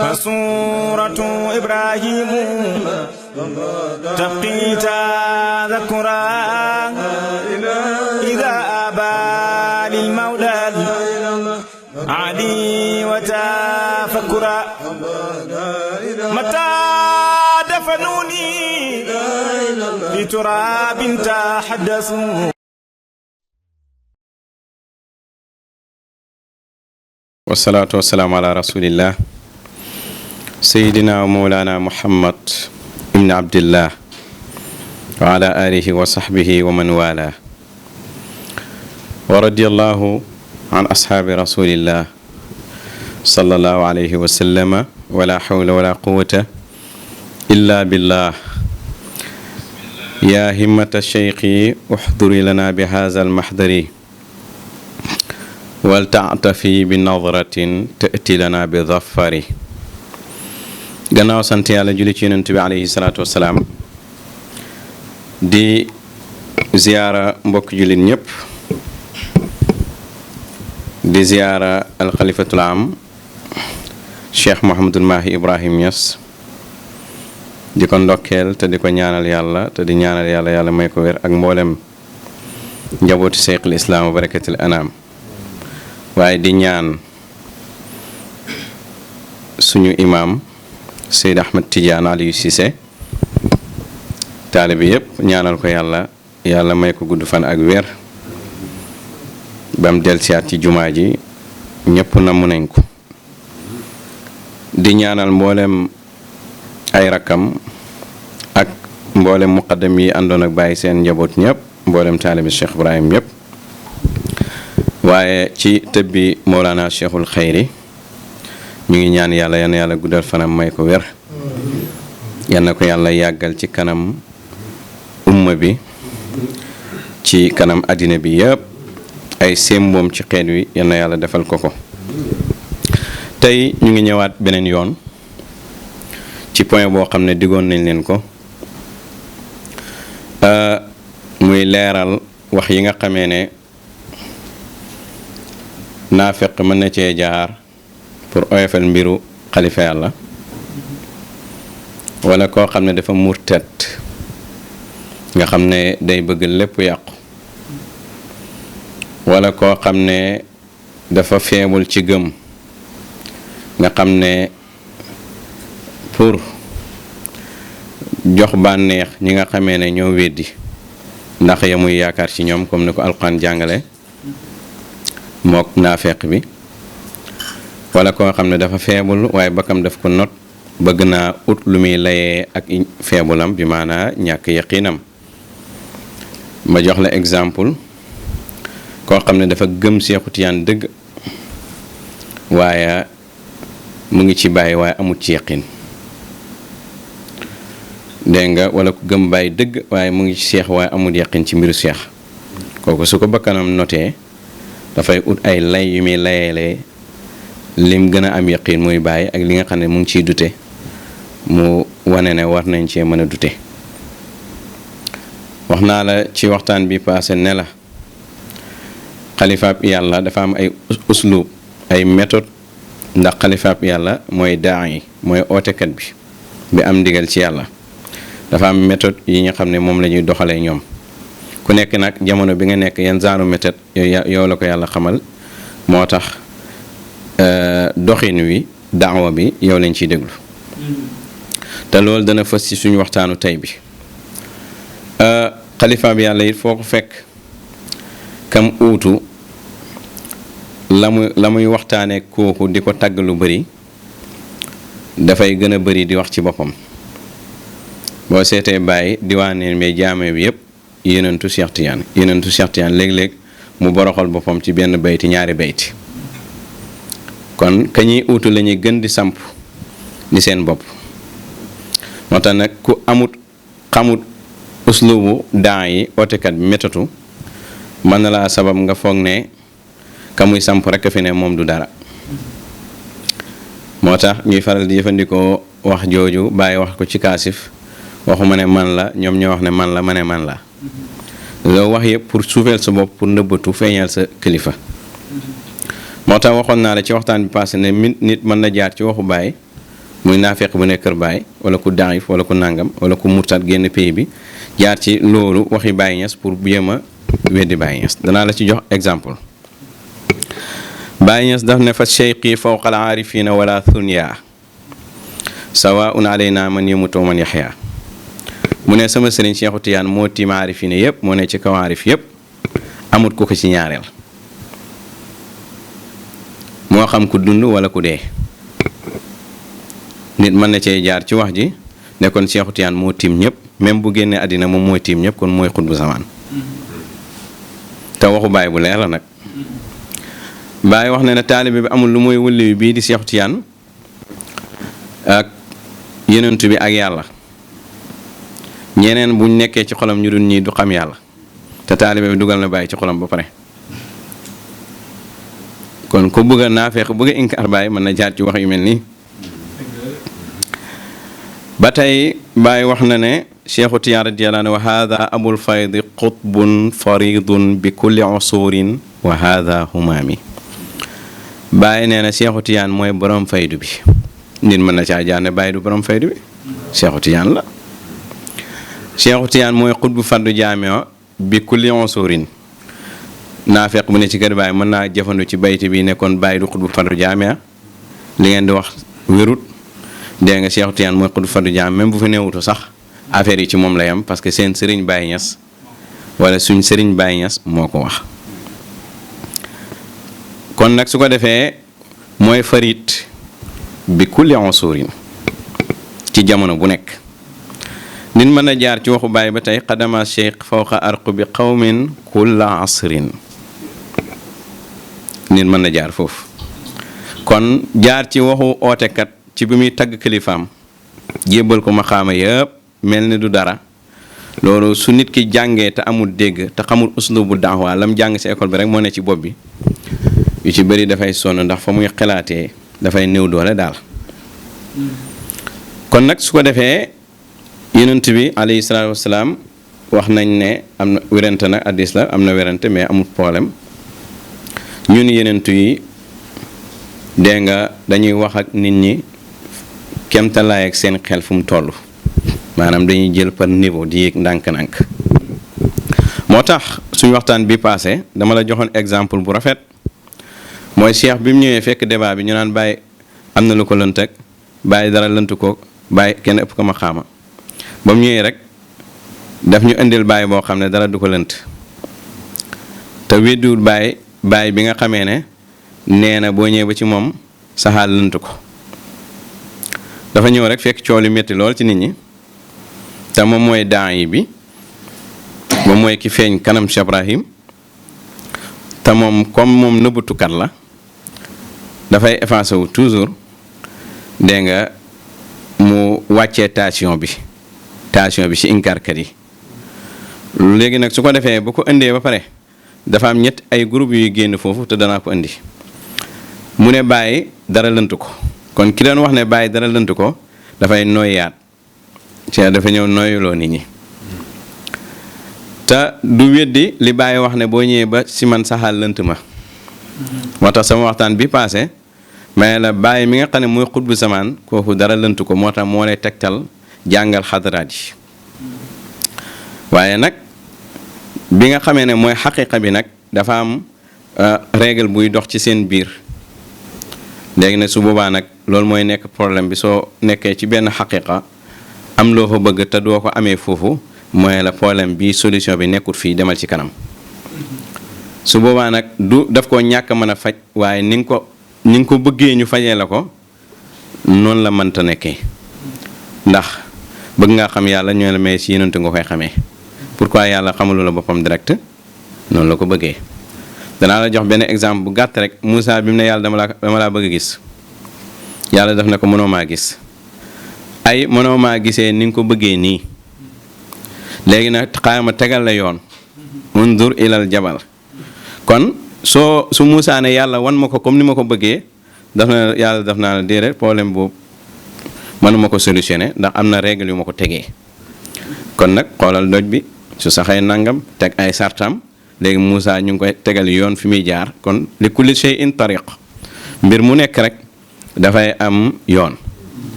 فسورة إبراهيم تبقي تذكرا إذا أبى للمولى علي وتفكرا متى دفنوني في تراب تحدثوا. wasalaatu wasalaamu ala rasulillah sayidina wa mawlana muhammad ibni abdillah wa ala alihi wa sahbihi wa man wala wa radiyallahu an ashaabi rasulillah sallallahu alayhi wa sallama wala hawla wala quwwata illa billah ya himmata shaykhi uhduri lana bi hadha almahdari wal taatafi bi nadratin tati lana bi zafari. gannaaw sant yàlla julli ci yonent bi alayhi salaatu wasalaam di ziyaara mbokk jullit ñëpp di ziyaara alxalifatul am cheikh Mouhamadul Mahi Ibrahim Niass di ko ndokkeel te di ko ñaanal yàlla te di ñaanal yàlla yàlla may ko wér ak mboolem njabooti seyxul islaam wa barakatul anam waaye di ñaan suñu imam Seyd Ahmed Tidiane Aliou Cissé taalibe yëpp ñaanal ko yàlla may ko gudd fan ak wér bam delsiyaat ci jumaa ji ñëpp namm nañ ko di ñaanal mboolem ay rakkam ak mboolem muqaddam yi àndoon ak bàyyi seen njaboot ñëpp mboolem taalibe Cheikh Ibrahim yëpp waaye ci tëbbi Mawlana Cheikhul Xayri ñu ngi ñaan yàlla yan yàlla guddal fanam may ko wér yan na ko yàlla yàggal ci kanam umma bi ci kanam àddina bi yëpp ay sémboom ci xeet wi yan na yàlla defal ko ko. tey ñu ngi ñëwaat beneen yoon ci point boo xam ne diggoon nañ leen ko muy leeral wax yi nga xamee ne naafeq mën na cee jaar pour oyofal mbiru xalifa yàlla wala koo xam ne dafa murtat nga xam ne day bëgg lépp yàqu wala koo xam ne dafa feebul ci gëm nga xam ne pour jox bànneex ñi nga xamee ne ñoo weddi ndax ya muy yaakaar ci ñoom comme ni ko alquran jàngale mook naafeq bi wala koo xam ne dafa feebul waaye bakkam daf ko not bëgg naa ut lu muy layee ak feebulam bi maanaa ñàkk yaqiinam ma jox la exemple koo xam ne dafa gëm Seexu Tijaan dëgg waaye mu ngi ci bàyyi waaye amut ci yaqiin dégg nga wala ku gëm bàyyi dëgg waaye mu ngi ci seex waaye amut yaqiin ci mbiru seex kooku su ko bakkanam notee dafay ut ay lay yu muy layeele lim gën a am yaqiin muy bàyyi ak li nga xam ne mu ngi ciy dute mu wane ne war nañ cee mën a dute. wax naa la ci waxtaan bi passé ne la xalifaab yàlla dafa am ay uslub ay méthode ndax xalifaab yàlla mooy daa yi mooy ootekat bi am ndigal ci yàlla dafa am méthode yi nga xam ne moom la ñuy doxalee ñoom ku nekk nag jamono bi nga nekk yan genre méthode yow la ko yàlla xamal moo tax doxin wi daawa bi yow lañ ciy déglu te loolu dana fës ci suñu waxtaanu tey bi xalifa bi yàlla it foo ko fekk kam uutu la muy waxtaanee kooku di ko tagg lu bari dafay gën a bari di wax ci boppam boo seetee bàyyi diwaaneen mais jaame bi yëpp yenentu Cheikh Tidiane léeg-léeg mu boroxal boppam ci benn bayti ñaari bayti kon ka ñuy uutu la ñuy gën di samp di seen bopp moo tax nag ku xamut uslubu daa yi ootekat bi métatu mën na laa sabab nga foog ne ka muy samp rekk a fi ne moom du dara moo tax ñuy faral di jëfandikoo wax jooju bàyyi wax ko ci kaasif waxuma ne man la ñoom ñoo wax ne man la ma ne man la loolu wax yëpp pour suufeel sa bopp pour nëbbatu feeñal sa kilifa moo tax waxoon naa la ci waxtaan bi passé ne nit mën na jaar ci waxu baay muy naafeq bu nekk kër baay wala ku daif wala ku nàngam wala ku murtat génn pays bi jaar ci loolu waxi Baay Ñas pour jéem a weddi Baay Ñas. danaa la ci jox exemple. Baay Ñas daf ne fa cheyqi fawqa al aarifina wala thunya sawaun alayna man yamutu man yaxya. mu ne sama sëriñ Seexu Tijaan moo tiim aarifina yëpp moo ne ci kaw aarif yëpp amut ku ko ci ñaareel moo xam ku dund wala ku dee. nit mën na cee jaar ci wax ji ne kon Seexu Tijaan moo tiim ñëpp même bu génnee àddina moom mooy tiim ñëpp kon mooy xutbu zamaan te waxu baay bu leer la nag. baay wax ne taalibe bi amul lu mooy wëlli bii di Seexu Tijaan ak yenentu bi ak yàlla ñeneen buñ nekkee ci xolam ñu dul ñii du xam yàlla te taalibe bi dugal na baay ci xolam ba pare. kon ku bëgg a naafeq bëgg a inkaar baay mën na jaar ci wax yu mel nii. ba tey baay wax na ne Seexu Tijaan radiyallaahu anhu wa haada abul faydi qutbun faridun bi kulli usurin wa haada humaami. baay nee na Seexu Tijaan mooy borom faydu bi nit mën na caa jaar ne baay du borom faydu bi Seexu Tijaan la. Seexu Tijaan mooy xutbu fardu jaamio bi kulli usurin. naafeq bu ne ci kër baay mën naa jëfandu ci bayti bi ne kon baay du xutbu fardu jaamia li ngeen di wax wérut. dégg nga Seexu Tijaan mooy xutbu fardu jaam même bu fi newutu sax affaire yi ci moom la yam parce que seen sëriñ Baay Ñas wala suñ sëriñ Baay Ñas moo ko wax. kon nag su ko defee mooy farit bi kulli usurin ci jamono bu nekk. nit mën a jaar ci waxu baay ba tey qadama cheikh fawqa arqu bi qawmin kulla asrin nit mën na jaar foofu. kon jaar ci waxu ootekat ci bi muy tagg kilifaam jébbal ko maxaama yëpp mel ni du dara loolu su nit ki jàngee te amul dégg te xamul uslubu daawa lam jàng ci école bi rek moo ne ci bopp bi yu ci bëri dafay sonn ndax fa muy xalaatee dafay néew doole daal. kon nag su ko defee yonent bi alayhi salaatu wasalaam wax nañ ne am na werante nag hadiis la am na werante mais amul problème ñun yonentu yi dégg nga dañuy wax ak nit ñi kemtalaay ak seen xel fu mu toll maanaam dañuy jël par niveau di yéeg ndànk-ndànk. moo tax suñu waxtaan bi passé dama la joxoon exemple bu rafet mooy cheikh bi mu ñëwee fekk débat bi ñu naan bàyyi am na lu ko lënt ak bàyyi dara lënt ko bàyyi kenn ëpp ko ma xaama ba mu ñëwee rek daf ñu indil bàyyi boo xam ne dara du ko lënt te weddiwul bàyyi bi nga xamee ne nee na boo ñëwee ba ci moom saxaal lënt ko dafa ñëw rek fekk coow li métti lool ci nit ñi te moom mooy daan yi bi moom mooy ki feeñ kanam Cheikh Ibrahim te moom comme moom nëbbatukat la dafay effacé wu toujours dégg nga mu wàccee tension bi ci inkaarkat yi. léegi nag su ko defee bu ko indee ba pare dafa am ñett ay groupe yuy génn foofu te danaa ko indi mu ne bàyyi dara lënt ko kon ki doon wax ne bàyyi dara lënt ko dafay noyyaat ci dafa ñëw noyyuloo nit ñi te du weddi li bàyyi wax ne boo ñëwee ba si man saxaal lënt ma. moo tax sama waxtaan bi passé mais la bàyyi mi nga xam ne mooy xutbu zamaan kooku dara lënt ko moo tax moo lay tegtal jàngal xadaraat yi waaye nag bi nga xamee ne mooy xaqiqa bi nag dafa am règle buy dox ci seen biir léegi nag su boobaa nag loolu mooy nekk problème bi soo nekkee ci benn xaqiqa am loo fa bëgg te doo ko amee foofu mooy la problème bi solution bi nekkut fii demal ci kanam su boobaa nag du daf ko ñàkk mën a faj waaye ni nga ko bëggee ñu fajee la ko noonu la mënta nekkee ndax bëgg nga xam yàlla ñoo la may si yonent nga koy xamee pourquoi yàlla xamalu la boppam direct noonu la ko bëggee. danaa la jox benn exemple bu gàtt rek Moussa bi mu ne yàlla dama laa bëgg a gis yàlla daf ne ko mënoo maa gis mënoo maa gisee ni nga ko bëggee nii léegi nag xaaral ma tegal la yoon undur ilal jabal kon su Moussa ne yàlla wan ma ko comme ni ma ko bëggee yàlla daf naa la déedéet problème boobu mënuma ko solutionné ndax am na règle yu ma ko tegee kon nag xoolal doj bi su saxee nangam teg ay sartam léegi Moussa ñu ngi koy tegal yoon fi muy jaar kon li kulli shay'in tariq mbir mu nekk rek dafay am yoon.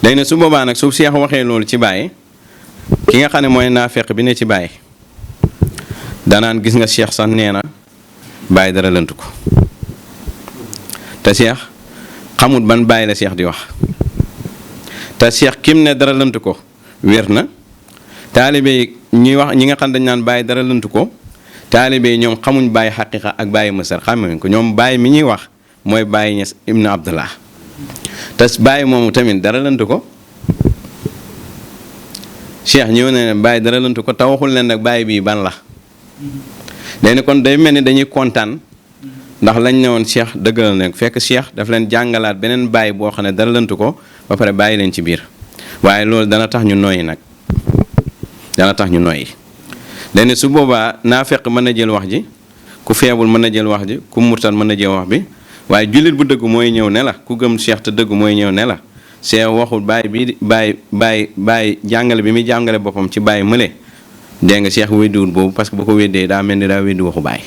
léegi nag su boobaa nag su Cheikh waxee loolu ci Baye ki nga xam ne mooy naafeq bi ne ci Baye danaan gis nga Cheikh sax nee na Baye dara lënt ko te Cheikh xamut ban Baye la Cheikh di wax te Cheikh kim ne dara lënt ko wér na taalibe yi ñuy wax ñi nga xam dañ naan Baye dara lënt ko taalibe yi ñoom xamuñ Baye xaqiqa ak Baye mësar xamuñ ko ñoom Baye mi ñuy wax mooy Baye Ñas ibnu Abdullah te Baye moomu tamit dara lënt ko Cheikh ñëw na ne Baye dara lënt ko te waxul leen nag Baye bii ban la léegi kon day mel ni dañuy kontaan ndax lañ ne woon Cheikh dëggal na fekk Cheikh daf leen jàngalaat beneen Baye boo xam ne dara lënt ko ba pare bàyyi leen ci biir waaye loolu dana tax ñu noyyi nag dana tax ñu noyyi léegi su boobaa naafeq mën na jël wax ji ku feebul mën na jël wax ji ku murtal mën na jël wax bi waaye jullit bu dëgg mooy ñëw ne la ku gëm Cheikh te dëgg mooy ñëw ne la Cheikh waxul Baye bii Baye jàngale bi muy jàngale boppam ci Baye mële dégg nga Cheikh weddiwul boobu parce que bu ko weddee daa mel ni daa weddi waxu Baye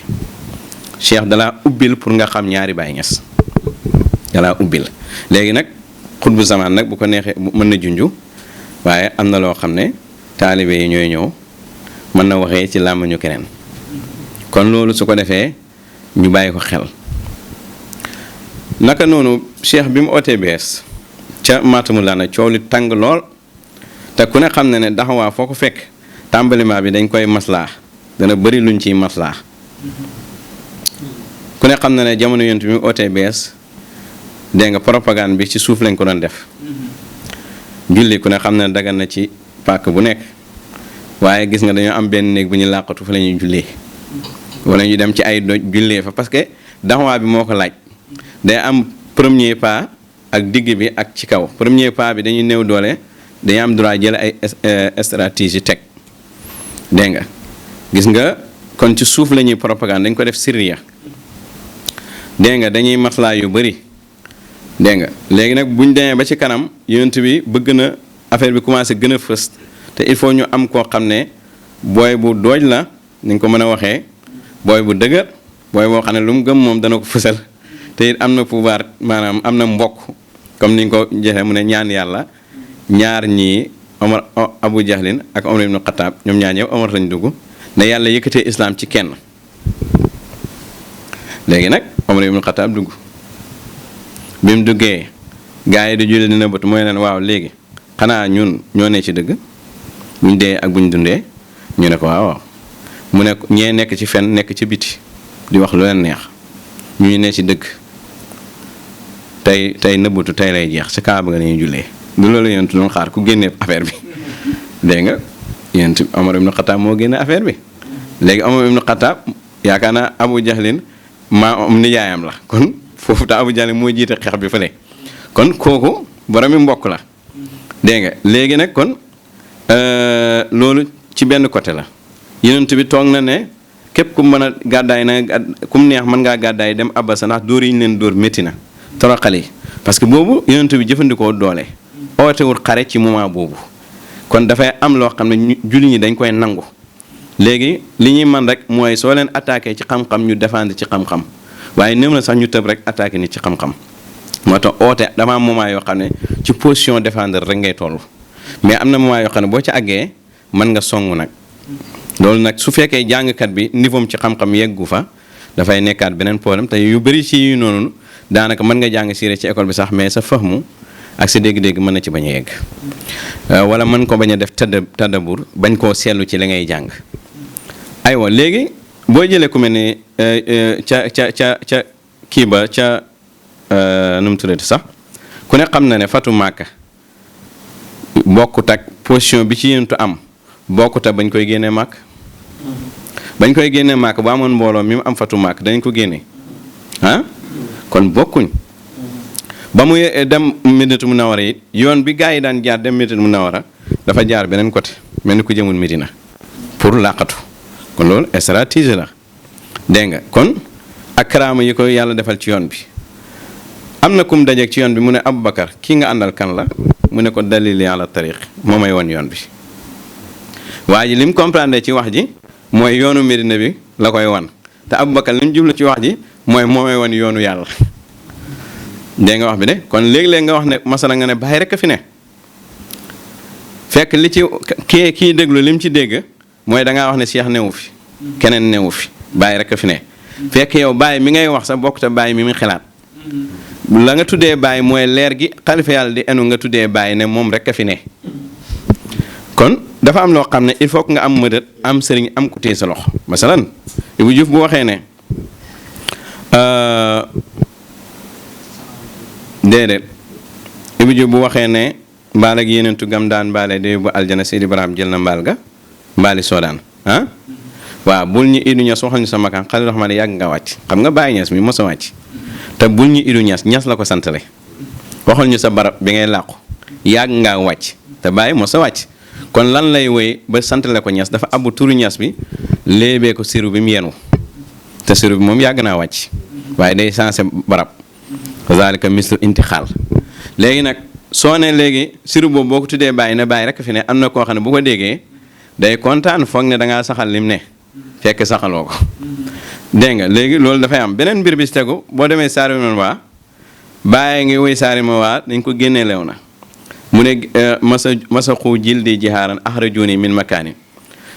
Cheikh dalaa ubbil pour nga xam ñaari Baye Ñas dalaa ubbil léegi nag xutbu zamaan nag bu ko neexee mën na junju waaye am na loo xam ne taalibe yi ñooy ñëw mën na waxee ci làmmiñu keneen kon loolu su ko defee ñu bàyyi ko xel naka noonu Cheikh bi mu ootee bees ca Matamulana coow li tàng lool te ku ne xam ne ne daxawaa foo ko fekk tàmbaliment bi dañ koy maslaa dana bëri luñ ciy maslaa ku ne xam ne ne jamono yonent bi mu ootee bees dégg nga propagande bi ci suuf lañ ko doon def julli ku ne xam ne dagan na ci pàkk bu nekk waaye gis nga dañoo am benn néeg bu ñu làqatu fa la ñuy jullee wala ñu dem ci ay doj jullee fa parce que daxawaa bi moo ko laaj day am premier pas ak digg bi ak ci kaw premier pas bi dañuy néew doole dañuy am droit jël ay stratégie teg dégg nga gis nga kon ci suuf la ñuy propagande dañ ko def sirriya dégg nga dañuy maslaa yu bëri dégg nga léegi nag buñ demee ba ci kanam yonent bi bëgg na affaire bi commencé gën a fës te il faut ñu am koo xam ne booy bu dooj la ni nga ko mën a waxee booy bu dëgër booy boo xam ne lu mu gëm moom dana ko fësal te it am na pouvoir maanaam am na mbokk comme ni nga ko joxee mu ne ñaan yàlla ñaar ñii Omar Abu Jahlin ak Omar ibn Khattab ñoom ñaar ñëw Omar lañ dugg ne yàlla yëkkatee islam ci kenn léegi nag Omar ibn Khattab dugg bi mu duggee gars yi di julli dina bët mooy leen waaw léegi xanaa ñun ñoo ne ci dëgg buñ dee ak buñ dundee ñu ne ko waaw mu ne ñee nekk ci fen nekk ci biti di wax lu leen neex ñu ne ci dëgg tey nëbbatu tey lay jeex ci kaaba ga lañuy jullee du loolu yéen doon xaar ku génnee affaire bi dégg nga yéen Omar ibn Khattab moo génne affaire bi léegi Omar ibn Khattab yaakaar naa Abu Jahlin maa nijaayam la kon foofu ta Abu Jahlin moo jiite xeex bi fële kon kooku boromi mbokk la dégg nga léegi nag kon loolu ci benn côté la yonent bi toog na ne képp ku mën a gàddaay na ku mu neex mën ngaa gàddaay dem Abasa ndax dóor yi ñu leen dóor métti na toroxal yi parce que boobu yonent bi jëfandikoo doole ootewul xare ci moment boobu kon dafay am loo xam ne julli ñi dañ koy nangu léegi li ñuy man rek mooy soo leen attaqué ci xam-xam ñu défendre ci xam-xam waaye néew na sax ñu tëb rek attaqué nit ci xam-xam moo tax oote dama am moment yoo xam ne ci position défendre rek ngay toll mais am na moment yoo xam ne boo ci àggee mën nga songu nag loolu nag su fekkee jàngkat bi niveau ci xam-xam yeggu fa dafay nekkaat beneen problème te yu bëri ci yu noonu daanaka mën nga jàng siire ci école bi sax mais sa fahmu ak sa dégg-dégg mën na ci bañ a yegg wala mën ko bañ a def tadabur bañ koo seetlu ci li ngay jàng aywa léegi boo jëlee ku mel ni ca kii ba ca nu mu tuddati sax ku ne xam na ne fatu Màkka bokkut ak position bi ci yéentu am bokkut ak bañ koy génnee Màkk bañ koy génnee Màkk bu amoon mbooloo mi mu am fatu Màkk dañ ko génnee ah kon bokkuñ ba muy dem Medinatu Munawara it yoon bi gars yi daan jaar dem Medinatu Munawara dafa jaar beneen côté mel ni ku jëmul Medina pour làqatu kon loolu stratégie la dégg nga kon ak karaama yi ko yàlla defal ci yoon bi am na kum dajeeg ci yoon bi mu ne Aboubacar kii nga àndal kan la mu ne ko dalili ala tariq moo may woon yoon bi waa ji li mu comprendre ci wax ji mooy yoonu Medina bi la koy wan te Aboubacar li mu jublu ci wax ji mooy moo may woon yoonu yàlla dégg nga wax bi de kon léegi-léeg nga wax ne masala nga ne bàyyi rek a fi ne fekk li ci kii déglu lim ci dégg mooy dangaa wax ne Cheikh newu fi keneen newu fi bàyyi rek a fi ne fekk yow bàyyi mi ngay wax sa bokk te bàyyi mi xalaat la nga tuddee bàyyi mooy leer gi xalifa yàlla di enu nga tuddee bàyyi ne moom rek a fi ne kon dafa am loo xam ne il faut que nga am mëdët am sëriñ am ku téye sa loxo masalan Ibou Diouf bu waxee ne déedéet Ibou Diouf bu waxee ne mbaal ak yenentu gam daan mbaale de bu aljana Seydi Ibrahima jël na mbaal ga mbaali soodaan ah waaw bul ñu idu ñas waxal ñu sa makaan xali raxmaa ne yàgg nga wàcc xam nga bàyyi ñas mi mos a wàcc te bul ñu idu ñas la ko santale waxal ñu sa barab bi ngay làqu yàgg ngaa wàcc te bàyyi mos a wàcc kon lan lay woy ba santale ko ñas dafa abbu turu ñas bi léebee ko siru bi mu yenu te siru bi moom yàgg naa wàcc waaye day sensé barab zalika mislu intixaal léegi nag soo ne léegi siru boobu boo ko tuddee bàyyi ne bàyyi rek fi ne am na koo xam ne bu ko déggee day kontaan foog ne da ngaa saxal lim ne fekk saxaloo ko dégg nga léegi loolu dafay am beneen mbir bi si tegu boo demee saari ma waa bàyyi ngi woy saari ma waa dañ ko génnee lew na mu ne masa xuu jil di jihaaran axrajuni min makaani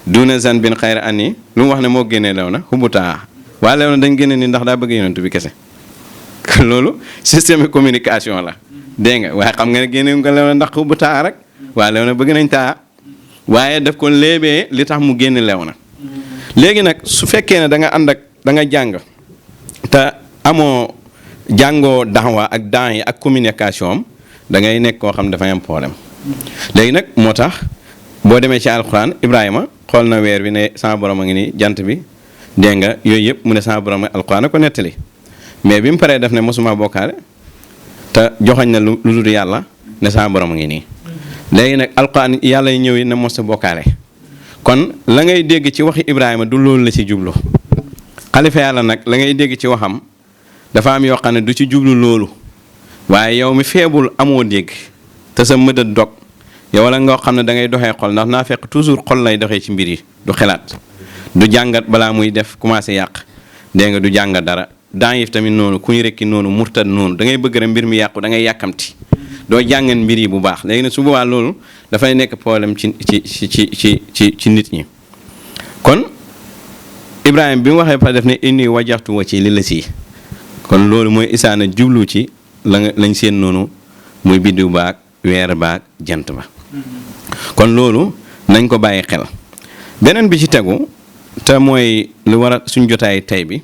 duna zan bin xayra anni lu mu wax ne moo génnee lew na xubutaa waa lew na dañ génne ni ndax daa bëgg yonent bi kese loolu système communication la dégg nga waaye xam nga ne génne nga lew na ndax xubutaa rek waa lew na bëgg nañ taa waaye daf ko léebee li tax mu génn lew na léegi nag su fekkee ne da nga ànd ak da nga jàng te amoo jàngoo daxwa ak daan yi ak communication am da ngay nekk koo xam dafay am problème léegi nag moo tax boo demee ci alxuraan Ibrahima xool na weer bi ne sama borom a ngi nii jant bi dégg nga yooyu yëpp mu ne sama borom alxuraan a ko nettali mais bi mu paree def ne mosuma bokkaale te joxañ na lu dul yàlla ne sama borom a ngi nii léegi nag alxuraan yàlla yi ñëw yi ne mos a bokkaale kon la ngay dégg ci waxi Ibrahima du loolu la ci jublu xalifa yàlla nag la ngay dégg ci waxam dafa am yoo xam ne du ci jublu loolu waaye yow mi feebul amoo dégg te sa mëdët dog yow wala nga xam ne da ngay doxee xol ndax naa fekk toujours xol lay doxee ci mbir yi du xelaat du jàngat balaa muy def commencé yàq dégg nga du jàngat dara daan yif tamit noonu ku ñu rekki noonu murtad noonu da ngay bëgg rek mbir mi yàqu da ngay yàkkamti doo jàngan mbir yi bu baax léegi nag su boobaa loolu dafay nekk problème ci nit ñi kon Ibrahima bi mu waxee pa def ne inni wajaxtu wa ci li la si kon loolu mooy isaana jublu ci lañ seen noonu muy biddiw baag weer baag jant ba kon loolu nañ ko bàyyi xel beneen bi ci tegu te mooy lu war a suñ jotaay tey bi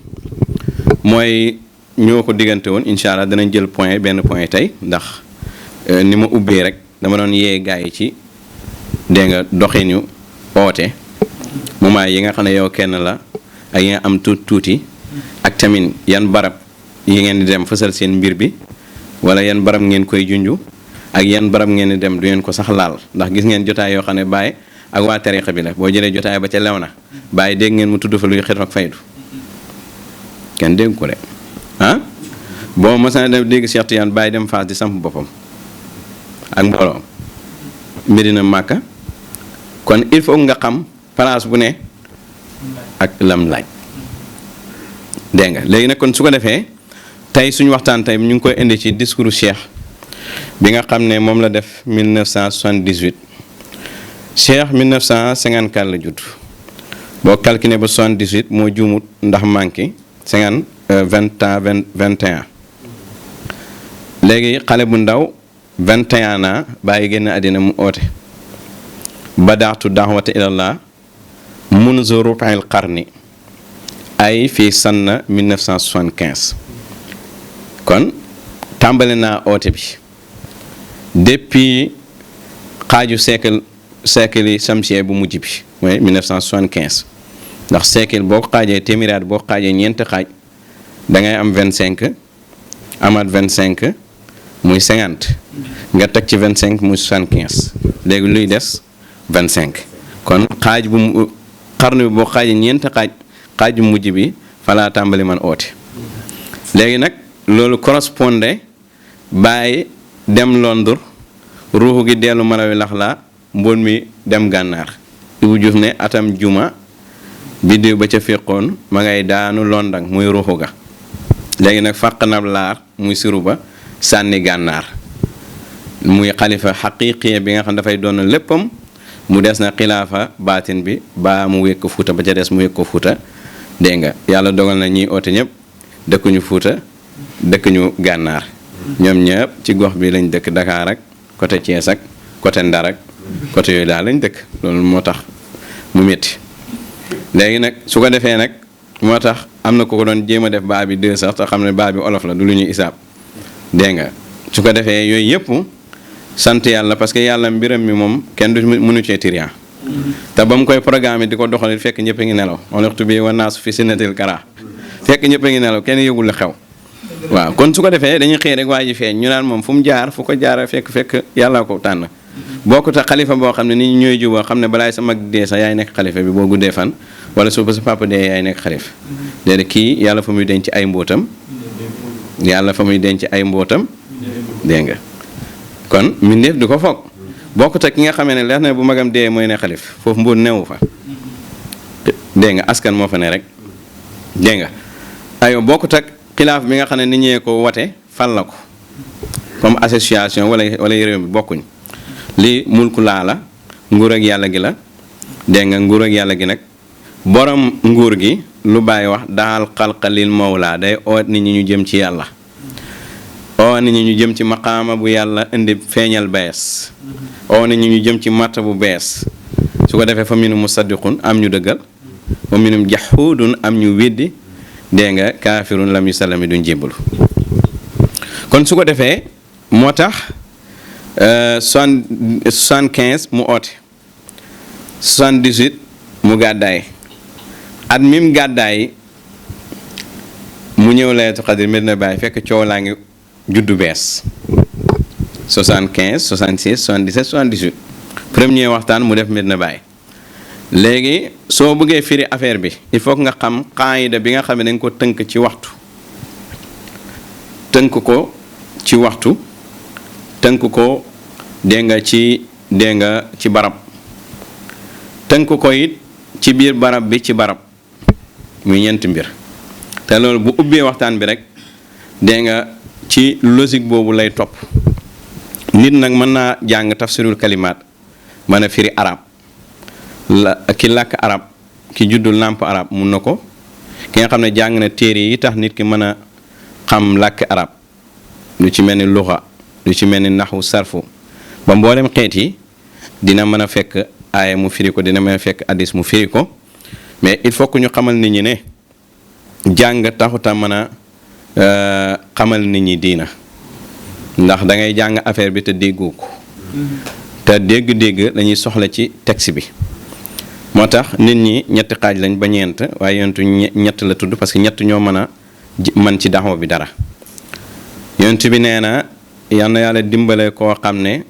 mooy ñoo ko diggante woon incha allah danañ jël benn point tey ndax ni ma ubbee rek dama doon yee gaa yi ci dégg nga doxinu oote moment yi nga xam ne yow kenn la ak yi nga am tuuti ak tamit yan barab yi ngeen di dem fësal seen mbir bi wala yan barab ngeen koy junju ak yan barab ngeen di dem du ngeen ko sax laal ndax gis ngeen jotaay yoo xam ne Baye ak waa tariqa bi la boo jëlee jotaay ba ca lew na Baye dégg ngeen mu tudd fa luy xet ak faydu kenn dégg ko de ah boo mosana dem dégg Cheikh Tidiane Baye dem Fass di samp boppam ak mbooloo Medina Màkka kon il faut nga xam place bu ne ak lam laaj dégg nga léegi nag kon su ko defee tey suñu waxtaan tey ñu ngi koy indi ci discours Cheikh bi nga xam ne moom la def 1978 Cheikh 1954 la judd boo calculé ba 78 moo juumut ndax manqué 21 léegi xale bu ndaw 21 ans bàyyi génn àddina mu oote badaatu daxwata ilallah munzu rubail qarni ay fii sanna 1975 kon tàmbali naa oote bi depuis xaaju siècle yi samsiye bu mujj bi mooy 1975 ndax siècle boo ko xaajee téeméeraat boo ko xaajee ñeenti xaaj da ngay am 25 amaat 25 muy 50 nga teg ci 25 muy 75 léegi luy des 25 kon xaaj bu xarnu bi boo xaajee ñeenti xaaj bu mujj bi falaa tàmbali man oote léegi nag loolu correspondé bàyyi dem Londres ruuxu gi dellu Malawi laxlaa mbon mi dem gànnaar Ibou Diouf ne atam juma biddiw ba ca féqoon ma ngay daanu London muy ruuxu ga léegi nag fàq na laar muy siru ba sànni gànnaar muy xalifa xaqiqiya bi nga xam dafay doon léppam mu des na xilaafa baatin bi ba mu wékk Fuuta ba ca des mu wékk ko Fuuta dégg nga yàlla dogal na ñiy oote ñëpp dëkkuñu Fuuta dëkkuñu gànnaar ñoom ñëpp ci gox bi lañ dëkk Dakar ak côté Thiès ak côté Ndar ak côté yooyu daal lañ dëkk loolu moo tax mu métti léegi nag su ko defee nag moo tax am na ko ko doon jéem a def baa bi 2 sax te xam ne baa bi olof la du lu ñuy isaab dégg nga su ko defee yooyu yëpp sant yàlla parce que yàlla mbiram mi moom kenn du mënu cee tiriyan te ba mu koy programme di ko doxalit fekk ñëpp a ngi nelaw waxtu bi wa naasu fi sinatil kara fekk ñëpp a ngi nelaw kenn yëgul la xew waaw kon su ko defee dañuy xëy rek waa ji feeñ ñu naan moom fu mu jaar fu ko jaara fekk yàlla ko tànn bokkut ak xalifa boo xam ne nit ñi ñooy juboo xam ne balaay sa mag dee sax yaay nekk xalifa bi boo guddee fan wala su ba sa papa dee yaay nekk xalifa déedéet kii yàlla fa muy denc ay mbóotam dégg nga kon mbindeef du ko foog bokkut ak ki nga xamee ne leer na bu magam dee mooy ne xalif foofu mbóot newu fa dégg nga askan moo fa ne rek dégg nga ayo bokkut ak xilaaf bi nga xam ne nit ñee ko wote fal la ko comme association wala réew mi bokkuñ li mulku laa la nguur ak yàlla gi la dégg nga nguur ak yàlla gi nag borom nguur gi lu bàyyi wax daal xalqalil mawla day oot nit ñi ñu jëm ci yàlla oo nit ñi ñu jëm ci maqaama bu yàlla indi feeñal bees oo nit ñi ñu jëm ci matta bu bees su ko defee fa minum musaddiqun am ñu dëggal fa minum jaxuudun am ñu weddi dégg nga kaafirun lam yu salami duñ jébbalu kon su ko defee moo tax 75 mu oote 78 mu gàddaay at mim gàddaay mu ñëw laylatul qadr Medina Baye fekk coow laa ngi juddu bees 75 76 77 78 premier waxtaan mu def Medina Baye léegi soo bëggee firi affaire bi il faut que nga xam qaayida bi nga xam ne dañ ko tënk ci waxtu tënk ko ci waxtu tënk ko dégg nga ci barab tënk ko it ci biir barab bi ci barab muy ñeenti mbir te loolu bu ubbee waxtaan bi rek dégg nga ci logique boobu lay topp nit nag mën naa jàng tafsirul kalimaat mën a firi arab ki làkk arab ki juddul nàmp arab mun na ko ki nga xam ne jàng na téere yi tax nit ki mën a xam làkk arab lu ci mel ni luxa lu ci mel ni naxu sarfu ba mboolem xeet yi dina mën a fekk aaya mu firi ko dina mën a fekk hadis mu firi ko mais il faut que ñu xamal nit ñi ne jàng taxuta mën a xamal nit ñi diina ndax da ngay jàng affaire bi te déggoo ko te dégg-dégg lañuy soxla ci texte bi moo tax nit ñi ñetti xaaj lañ ba ñeent waaye yonentu ñett la tudd parce que ñett ñoo mën a man ci daxoo bi dara yonent bi nee na yal na yàlla dimbale koo xam ne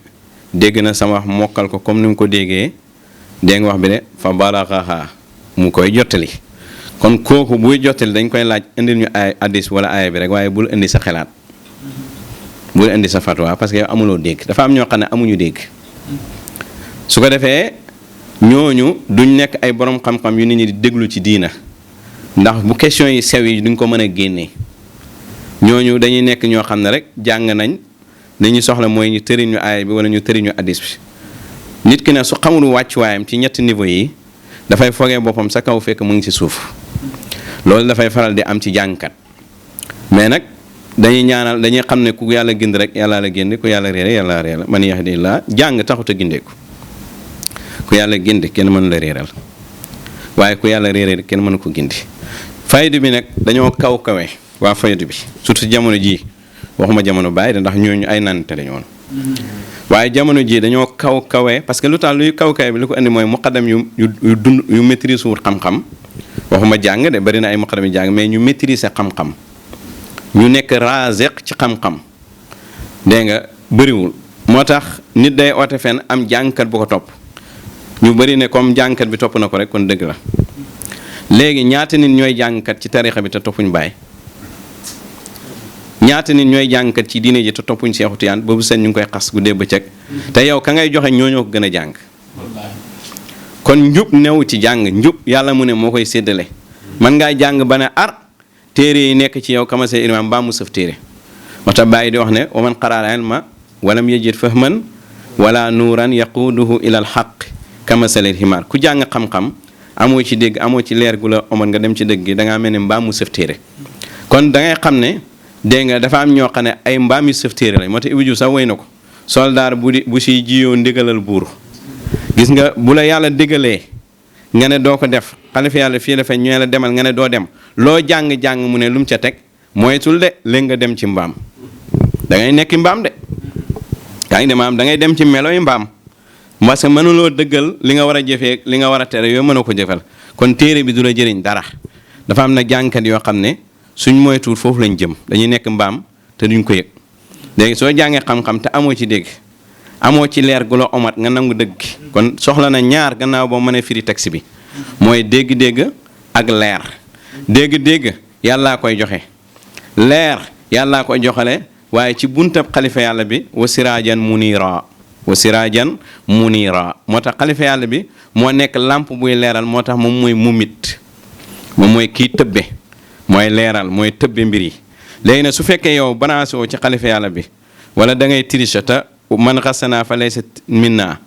dégg na sama wax mokkal ko comme ni mu ko déggee dégg nga wax bi de fa balaxaha mu koy jottali kon kooku buy jottali dañ koy laaj indil ñu ay hadis wala aaya bi rek waaye bul indi sa xelaat bul indi sa fatwa parce que yow amuloo dégg dafa am ñoo xam ne amuñu dégg su ko defee ñooñu duñ nekk ay borom xam-xam yu nit ñi di déglu ci diina ndax bu question yi sew yi duñ ko mën a génnee ñooñu dañuy nekk ñoo xam ne rek jàng nañ li ñu soxla mooy ñu tëri ñu aaya bi wala ñu tëri ñu hadis bi nit ki ne su xamul wàccuwaayam ci ñetti niveau yi dafay fogee boppam sa kaw fekk mu ngi ci suuf loolu dafay faral di am ci jàngkat mais nag dañuy xam ne ku yàlla gind rek yàlla la génde ku yàlla réere yàlla réere man yahdillah jàng taxut a gindeeku ku yàlla gindi kenn mënu la réeral waaye ku yàlla réere kenn mënu ko gindi faydu bi nag dañoo kawe waa faydu bi surtout jamono ji waxuma jamono bàyyi ndax ñooñu ay nante lañu woon waaye jamono ji dañoo kawe parce que lu tax luy kawe bi li ko indi mooy muqaddam yu dund yu maîtrise wut xam-xam waxuma jàng de bari na ay muqaddam yu jàng mais ñu maîtriser xam-xam ñu nekk raziq ci xam-xam dégg nga bëriwul moo tax nit day oote fenn am jàngkat bu ko topp ñu bëri ne comme jàngkat bi topp na ko rek kon dëgg la léegi ñaata nit ñooy jàngkat ci tarixa bi te toppuñ Baay ñaata nit ñooy jàngkat ci diine ji te toppuñ Seexu Tijaan boobu seen ñu ngi koy xas guddee bëccëg te yow ka ngay joxe ñoo ko gën a jàng kon njub new ci jàng njub yàlla mu ne moo koy séddale man ngaa jàng ba ne ar téere yi nekk ci yow commencé imaam mbaa mu sëf téere moo tax bàyyi di wax ne wa man qaraa ilma walam yajid fahman wala nuuran yaquuduhu ila al xaq kamasalil ximaar ku jàng xam-xam amoo ci dégg amoo ci leer gu la omat nga dem ci dëgg gi da ngaa mel ne mbaam mu sëf téere kon da ngay xam ne dégg nga dafa am ñoo xam ne ay mbaam yu sëf téere lañ moo tax Ibou Diouf sax woy na ko soldaar bu si jiyoo ndigalal buur gis nga bu la yàlla digalee nga ne doo ko def xalifa yàlla fii la fe ñoo la demal nga ne doo dem loo jàng-jàng mu ne lu mu ca teg moytul de léegi nga dem ci mbaam da ngay nekk mbaam de yaa ngi dem maam da ngay dem ci meloy mbaam parce que mënuloo dëggal li nga war a jëfee li nga war a tere yooyu mënoo ko jëfal kon téere bi du la jëriñ dara dafa am na jàngkat yoo xam ne suñ moytuwul foofu lañ jëm dañuy nekk mbaam te duñ ko yëg léegi soo jàngee xam-xam te amoo ci dégg amoo ci leer gu la omat nga nangu dëgg kon soxla na ñaar gannaaw boo mënee firi texte bi mooy dégg-dégg ak leer dégg-dégg yàllaa koy joxe leer yàllaa koy joxale waaye ci buntab xalifa yàlla bi wa siraajan munira moo tax xalifa yàlla bi moo nekk làmp buy leeral moo tax moom mooy mumit moom mooy kii tëbbe mooy leeral mooy tëbbe mbir yi léegi nag su fekkee yow branché woo ci xalifa yàlla bi wala da ngay tricher te man xasana fa laysa minna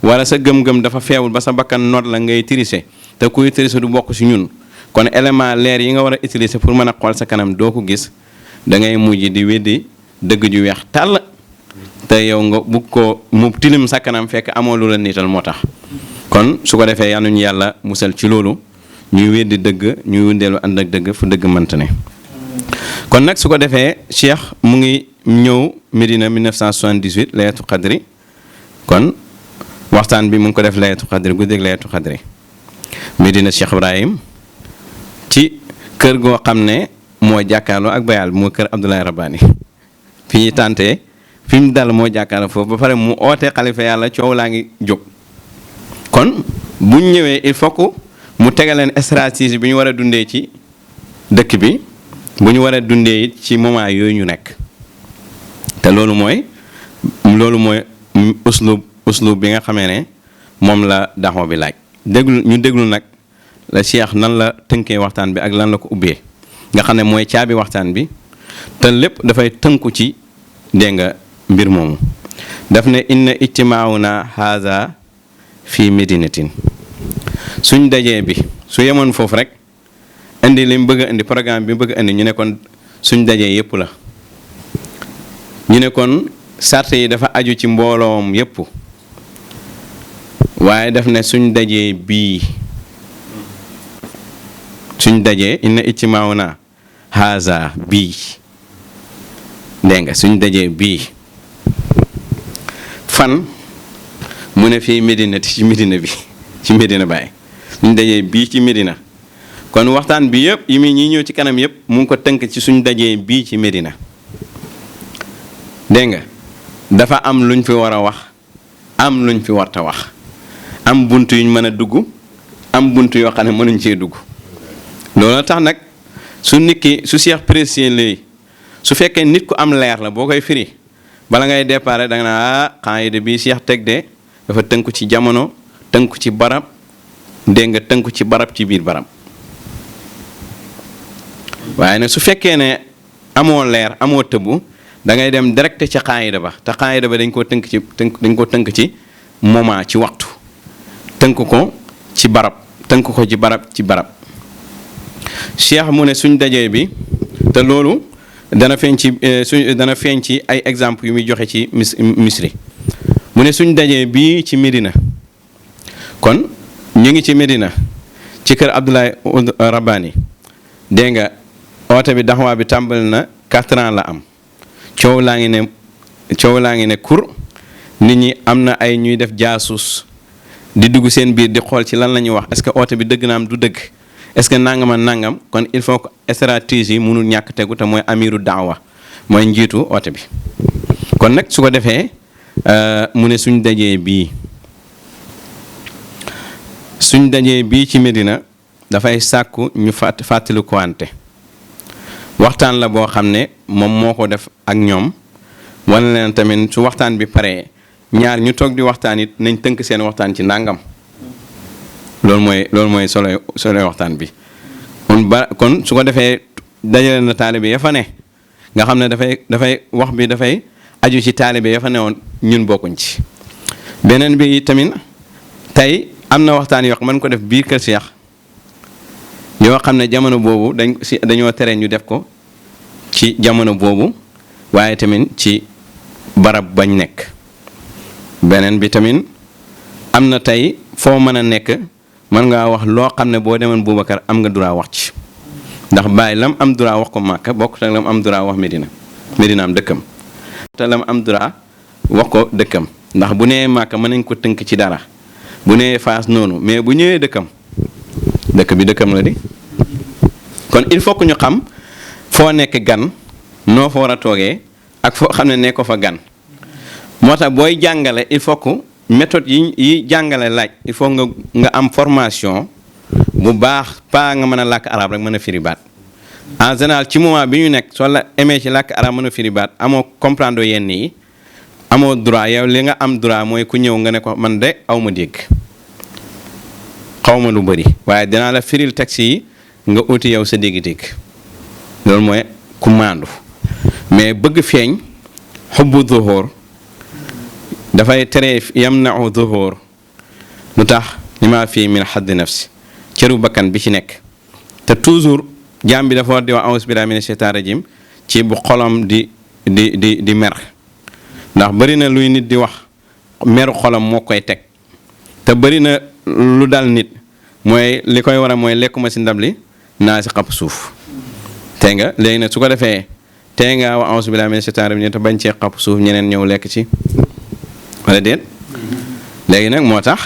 wala sa gëm-gëm dafa feewul ba sa bakkan noot la ngay tricher te kuy tricher du bokk si ñun kon élément leer yi nga war a utiliser pour mën a xool sa kanam doo ko gis da ngay mujj di weddi dëgg ju weex tàll te yow nga bugg ko mu tilim sa kanam fekk amoo lu la niital moo tax kon su ko defee yal nañu yàlla musal ci loolu ñuy weddi dëgg ñuy wundeelu ànd ak dëgg fu dëgg mënta ne kon nag su ko defee Cheikh mu ngi ñëw Medina 1978 laylatul qadri kon waxtaan bi mu ngi ko def laylatul qadri guddeeg laylatul qadri Medina Cheikh Ibrahim ci kër goo xam ne moo jàkkaarloo ak bayal bi moo kër Abdoulaye Rabbani fi ñuy tàntee fi mu dal moo jàkkaarloo foofu ba pare mu oote xalifa yàlla coow laa ngi jóg kon buñ ñëwee il faut que mu tegaleen stratégie bi ñu war a dundee ci dëkk bi bu ñu war a dundee it ci moment yooyu ñu nekk te loolu mooy uslub bi nga xamee ne moom la daxoo bi laaj ñu déglu nag la Cheikh nan la tënkee waxtaan bi ak lan la ko ubbee nga xam ne mooy caabi waxtaan bi te lépp dafay tënku ci dégg nga mbir moomu daf ne inna ijtimaawuna haza fi medinatin suñ dajee bi su yemoon foofu rek indi li mu bëgg a indi programme bi mu bëgg a indi ñu ne kon suñ dajee yépp la ñu ne kon sart yi dafa aju ci mbooloom yépp waaye daf ne suñ dajee bii suñ dajee inna ijtimaawuna haza bii dégg nga suñ dajee bii fan mu ne fii Medina ci Medina bi ci Medina Baye suñ dajee bii ci Medina kon waxtaan bi yëpp yi muy ñi ñëw ci kanam yëpp mu ngi ko tënk ci suñ dajee bii ci Medina dégg nga dafa am luñ fi war a wax am luñ fi warta wax am bunt yuñ mën a dugg am bunt yoo xam ne mënuñ cee dugg loolu tax nag su nit ki su Cheikh précieux léegi su fekkee nit ku am leer la boo koy firi bala ngay déparé da nga naa xaayida bi Cheikh teg de dafa tënku ci jamono tënku ci barab dégg nga tënku ci barab ci biir barab waaye nag su fekkee ne amoo leer amoo tëbbu da ngay dem direct ci xaayida ba te xaayida ba dañ koo tënk ci moment ci waxtu tënk ko ci barab tënk ko ci barab Cheikh mu ne suñ dajee bi te loolu dana feeñ ci ay exemple yu muy joxe ci Misri mu ne suñ dajee bii ci Medina kon ñu ngi ci Medina ci kër Abdoulaye Rabbani dégg nga oote bi daxwaa bi tàmbali na 4 ans la am coow laa ngi ne kur nit ñi am na ay ñuy def jaasuus di dugg seen biir di xool ci lan la ñuy wax est-ce que oote bi dëgg na am du dëgg est-ce que nangama nangam kon il faut que stratégie mënul ñàkk tegu te mooy amiru daawa mooy njiitu oote bi kon nag su ko defee mu ne suñ dajee bii ci Medina dafay sàkku ñu fàttali ko wante waxtaan la boo xam ne moom moo ko def ak ñoom wane leen tamit su waxtaan bi paree ñaar ñu toog di waxtaan it nañ tënk seen waxtaan ci nangam loolu mooy solo waxtaan bi kon su ko defee dajale na taalibe ya fa ne nga xam ne dafay wax bi dafay aju ci taalibe ya fa newoon ñun bokkuñ ci. beneen bi tamit tey am na waxtaan yoo xam mën ko def biir kër Cheikh yoo xam ne jamono boobu dañoo tere ñu def ko ci jamono boobu waaye tamit ci barab bañ nekk. beneen bi tamit am na tey foo mën a nekk mën ngaa wax loo xam ne boo demoon Boubacar am nga droit wax ci ndax Baay lam am droit wax ko Màkka bokk te lam am droit wax Medina am dëkkam te lam am droit wax ko dëkkam ndax bu nee Màkka mën nañ ko tënk ci dara bu nee Faas noonu mais bu ñëwee dëkkam dëkk bi dëkkam la di kon il faut que ñu xam foo nekk gan noo fa war a toogee ak foo xam ne ne ko fa gan moo tax booy jàngale il faut que méthode yi jàngale laaj il faut nga am formation bu baax pas nga mën a làkk arab rek mën a firi baat en général ci moment bi ñu nekk soo la amee ci làkk arab mën a firi baat amoo comprendre yenn yi amoo droit yow li nga am droit mooy ku ñëw nga ne ko man de aw ma dégg xaw ma lu bëri waaye dinaa la firil texte yi nga uti yow sa dégg-dégg loolu mooy ku maandu mais bëgg feeñ xubbu zuhur dafay tere yamna'u zuhur lu tax li ma fii min xaddi nafsi cëru bakkan bi ci nekk te toujours jaam bi dafa war di wax a'uuzu billaahi mina shaytaani rajiim ci bu xolam di mer ndax bëri na luy nit di wax meru xolam moo koy teg te bëri na lu dal nit mooy li koy war a mooy lekkuma si ndab li naa si xapp suuf tey nga léegi nag su ko defee tey nga wax a'uuzu billaahi mina shaytaani rajiim te bañ cee xapp suuf ñeneen ñëw lekk ci wala déet léegi nag moo tax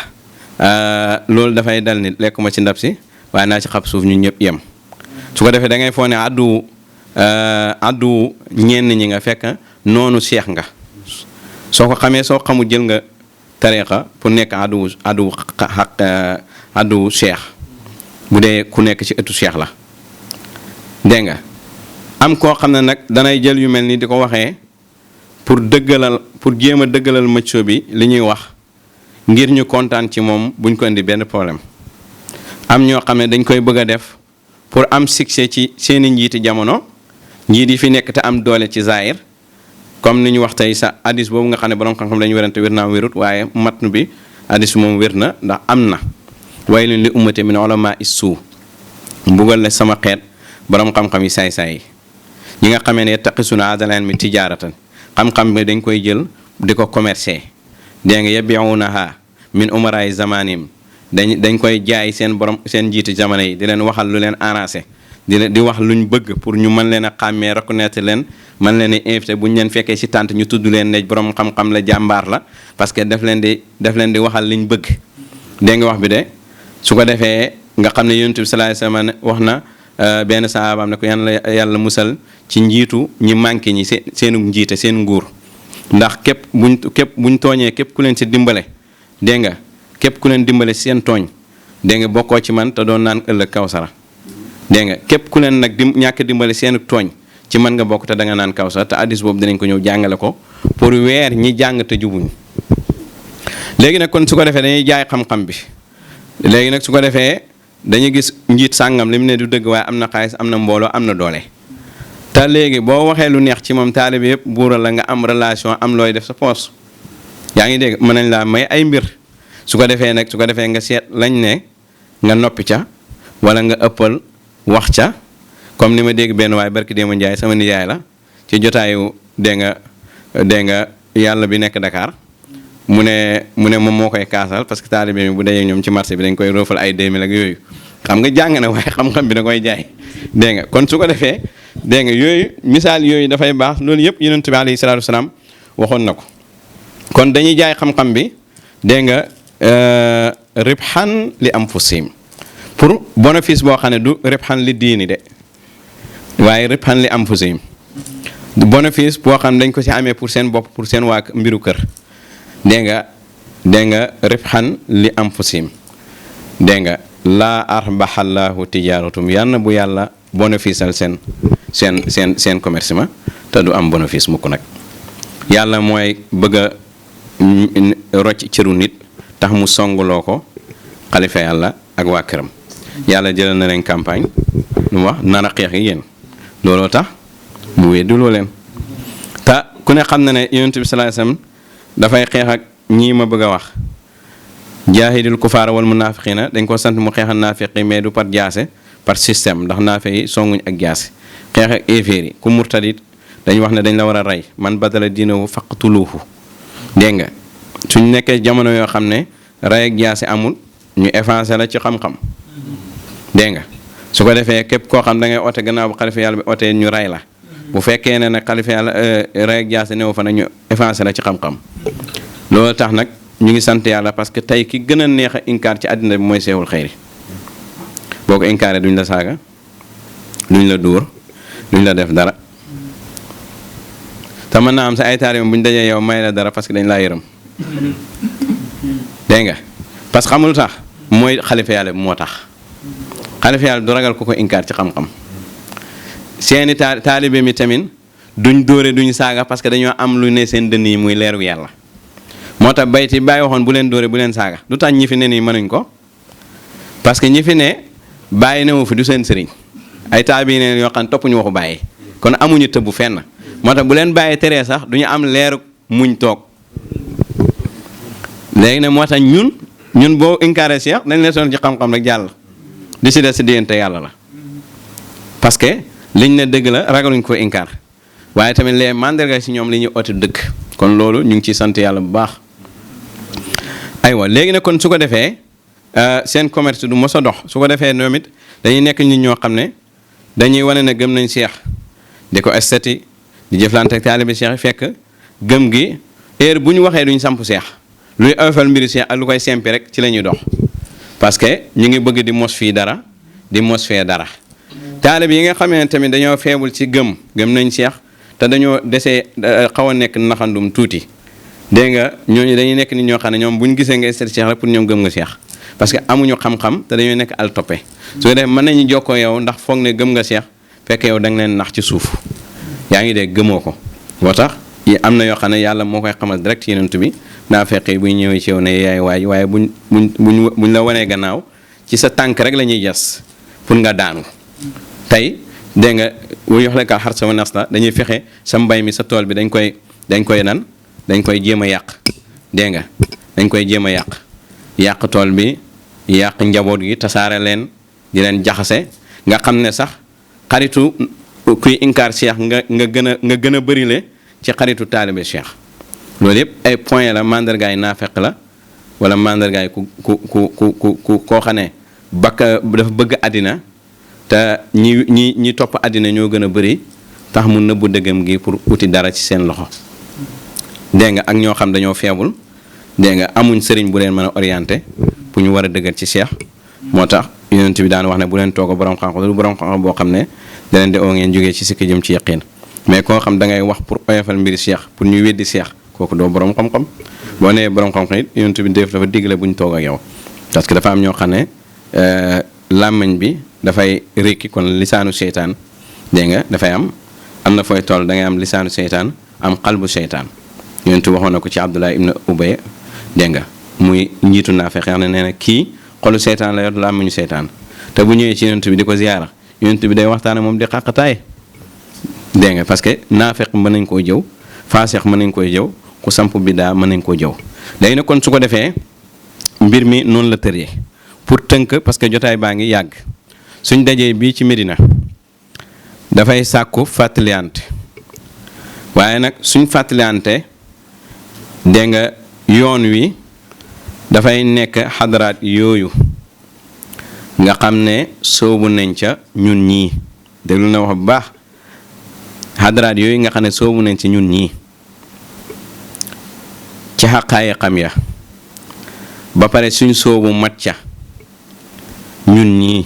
loolu dafay dal nit lekkuma ci ndab si waaye naa ci xab suuf ñun ñëpp yem su ko defee da ngay foog ne addu ñenn ñi nga fekk noonu cheikh nga soo ko xamee soo xamul jël nga tariqa pour nekk addu cheikh bu dee ku nekk ci ëttu cheikh la dégg nga am koo xam ne nag danay jël yu mel ni di ko waxee pour jéem a dëggalal mëccoo bi li ñuy wax ngir ñu kontaan ci moom buñ ko indi benn problème am ñoo xam ne dañ koy bëgg a def pour am succès ci seeni njiiti jamono njiit yi fi nekk te am doole ci zaahir comme ni ñu wax tey sa hadis boobu nga xam ne borom xam-xam dañu werante wér naa wérut waaye matnu bi hadis moom wér na ndax am na waylun li ummati min ulama is-suu mbugal la sama xeet borom xam-xam yi saay-saay yi ñi nga xamee ne yattaqisuuna haadal ilma tijaaratan xam-xam bi dañ koy jël di ko commercer dégg nga yabiunaha min umaraay zamanim dañ koy jaay seen njiiti jamono yi di leen waxal lu leen arrangé di wax luñ bëgg pour ñu mën leen a xàmmee reconnaître leen mën leen a invité bu ñu leen fekkee ci tànt ñu tudd leen ne borom xam-xam la jàmbaar la parce que daf leen di waxal liñ bëgg dégg nga wax bi de su ko defee nga xam ne yonent bi sallallahu alayhi wasallam wax na benn saabaam ne ko yàlla musal ci njiitu ñi manqué ñi seenu njiite seen nguur ndax képp buñ tooñee képp ku leen ci dimbale dégg nga képp ku leen dimbale ci seen tooñ dégg nga bokkoo ci man te doon naan ëllëg kawsara dégg nga képp ku leen nag ñàkk dimbale seen tooñ ci man nga bokk te da nga naan kawsara te addis boobu dinañ ko ñëw jàngale ko pour weer ñi jàng te jubuñ léegi nag kon su ko defee dañuy jaay xam-xam bi léegi nag su ko defee dañuy gis njiit sàngam li mu ne du dëgg waaye am na xaalis am na mbooloo am na doole te léegi boo waxee lu neex ci moom taalibe yëpp buural la nga am relation am looy def sa poos yaa ngi dégg mën nañ laa may ay mbir su ko defee nga seet lañ ne nga noppi ca wala nga ëppal wax ca comme ni ma dégg benn waay barki déema Njaay sama nijaay la ci jotaayu dégg nga yàlla bi nekk Dakar mu ne moom moo koy kaasal parce que taalibe mi bu dajee ñoom ci marché bi dañ koy roofal ay 2000 ak yooyu xam nga jàng na waaye xam-xam bi da koy jaay dégg nga kon su ko defee dégg nga yooyu misaal yooyu dafay baax loolu yëpp yonent bi alayhi salaatu wasalaam waxoon na ko kon dañuy jaay xam-xam bi dégg nga ribhan li anfusihim pour bénéfice boo xam ne du ribhan li diini de waaye ribhan li anfusihim du bénéfice boo xam ne dañ ko ci amee pour seen bopp pour seen waa mbiru kër dégg nga ribhan li anfusihim dégg nga laa arbahallahu tijaaratum yàlla bu yàlla bénéfice seen commerce ma te du am bénéfice mukk nag yàlla mooy bëgg a rocc cëru nit tax mu songuloo ko xalifa yàlla ak waa këram yàlla jëlal na leen campagne lu mu wax nar a xeex yi yéen looloo tax mu wedduloo leen te ku ne xam na ne yonent bi sallallahu alayhi wasallam dafay xeex ak ñii ma bëgg a wax jaahidul kufaara wal munaafiqiina dañ ko sant mu xeex ak naafiqi mais du par jaase par système ndax naafiq yi songuñ ak jaase xeex ak éeféer yi ku murtadit dañ wax ne dañ la war a rey man badala diinahu faqtuluuhu dégg nga suñ nekkee jamono yoo xam ne rey ak jaase amul ñu effacé la ci xam-xam dégg nga su ko defee képp koo xam da ngay oote gannaaw bu xalifa yàlla bi ootee ñu rey la bu fekkee ne nag xalifa yàlla rey ak jaase néew fa nag ñu effacé la ci xam-xam loolu tax nag ñu ngi sant yàlla parce que tey ki gën a neex a inkaar ci àddina bi mooy seexul xayri boo ko inkaaree duñ la saaga duñ la dóor duñ la def dara te mën naa am sa ay taalibe bu ñu dajee yow may la dara parce que dañ laa yërëm dégg nga parce que xamul tax mooy xalifa yàlla bi moo tax xalifa yàlla du ragal ku ko inkaar ci xam-xam seeni taalibe mi tamit duñ dóore duñ saaga parce que dañoo am lu ne seen dënn yi muy leeru yàlla moo tax bayti bàyyi waxoon bu leen dóore bu leen saaga lu tax ñi fi ne nii mënuñ ko parce que ñi fi ne bàyyi newu fi du seen sëriñ ay taalibe yi ne yoo xam ne toppuñu waxu bàyyi kon amuñu tëbbu fenn moo tax bu leen bàyyi teree sax duñu am leeru muñ toog léegi nag moo tax ñun boo incaré Cheikh dañ leen soon ci xam-xam rek jàll di si des si diggante yàlla la parce que liñ ne dëgg la ragaluñ ko incar waaye tamit les mandarga si ñoom li ñuy oote dëgg kon loolu ñu ngi ciy sant yàlla bu baax aywa léegi nag kon su ko defee seen commerce du mos a dox su ko defee ñoom it dañuy nekk nit ñoo xam ne dañuy wane ne gëm nañ Cheikh di ko estati di jëflante ak taalibe Cheikh yi fekk gëm gi heure bu ñu waxee duñ samp Cheikh luy awfal mbiri Cheikh ak lu koy sempi rek ci la ñuy dox parce que ñu ngi bëgg di mos fii dara di mos fee dara taalibe yi nga xamee ne tamit dañoo feebul ci gëm nañ Cheikh te dañoo desee xaw a nekk naxandum tuuti dégg nga ñooñu dañuy nekk nit ñoo xam ne ñoom bu ñu gisee nga estati Cheikh rek pour ñoom gëm nga Cheikh parce que amuñu xam-xam te dañoo nekk al toppe su ko defee mën nañu jokkoo yow ndax foog ne gëm nga Cheikh fekk yow da nga leen nax ci suuf yaa ngi dégg gëmoo ko moo tax am na yoo xam ne yàlla moo koy xamal direct yenent bi naa fekkee buy ñëwee ci yow ne yaay waay waaye buñ la wanee gannaaw ci sa tànk rek la ñuy jas pour nga daanu tey dégg nga wu yox lekal xar sama nas la dañuy fexe sa mbay mi sa tool bi dañ koy jéem a yàq dégg nga dañ koy jéem a yàq tool bi yàq njaboot gi tasaare leen di leen jaxase nga xam ne sax xaritu kuy inkaar Cheikh nga gën a bërile ci xaritu taalibe Cheikh loolu yëpp ay point la mandargaay naafeq la wala mandargaay ku koo xam ne dafa bëgg àddina te ñi topp àddina ñoo gën a bëri tax mu nëbbu dëggam gi pour uti dara ci seen loxo dégg nga ak ñoo xam dañoo feebul dégg nga amuñ sëriñ bu leen mën a orienté pour ñu war a dëggal ci Cheikh moo tax yonent bi daan wax ne bu leen toog borom xam-xam lu borom xam-xam boo xam ne da leen di oo ngeen jógee ci sikki jëm ci yaqin mais koo xam da ngay wax pour oyofal mbiri Cheikh pour ñu weddi Cheikh kooku doo borom xam-xam boo nee borom xam-xam it yonent bi def dafa digle bu ñu toog ak yow parce que dafa am ñoo xam ne làmmiñ bi dafay rékki kon lisaanu seytaan dégg nga dafay am na fooy toll da ngay am lisaanu seytaan am xalbu seytaan yonent waxoon na ko ci Abdullah ibn Ubay dégg nga muy njiitu naafeq xam ne nee na kii xolu seytaan la yor làmmiñu seytaan te bu ñëwee ci yonent bi di ko ziyaara yonent bi day waxtaane moom di xàqataay dégg nga parce que naafeq mën nañ koo jëw faasex mën nañ koy jëw ku samp bidaa mën nañ koo jëw léegi nag kon su ko defee mbir mi noonu la tëree pour tënk parce que jotaay baa ngi yàgg suñ dajee bii ci Medina dafay sàkku fàttaliante waaye nag suñ fàttaliante dégg nga yoon wi dafay nekk xadaraat yooyu nga xam ne soobu nañ ca ñun ñii déglu na wax bu baax xadaraat yooyu nga xam ne soobu nañ ci ñun ñii ci xaqaayi xam ya ba pare suñ soobu mat ca ñun ñii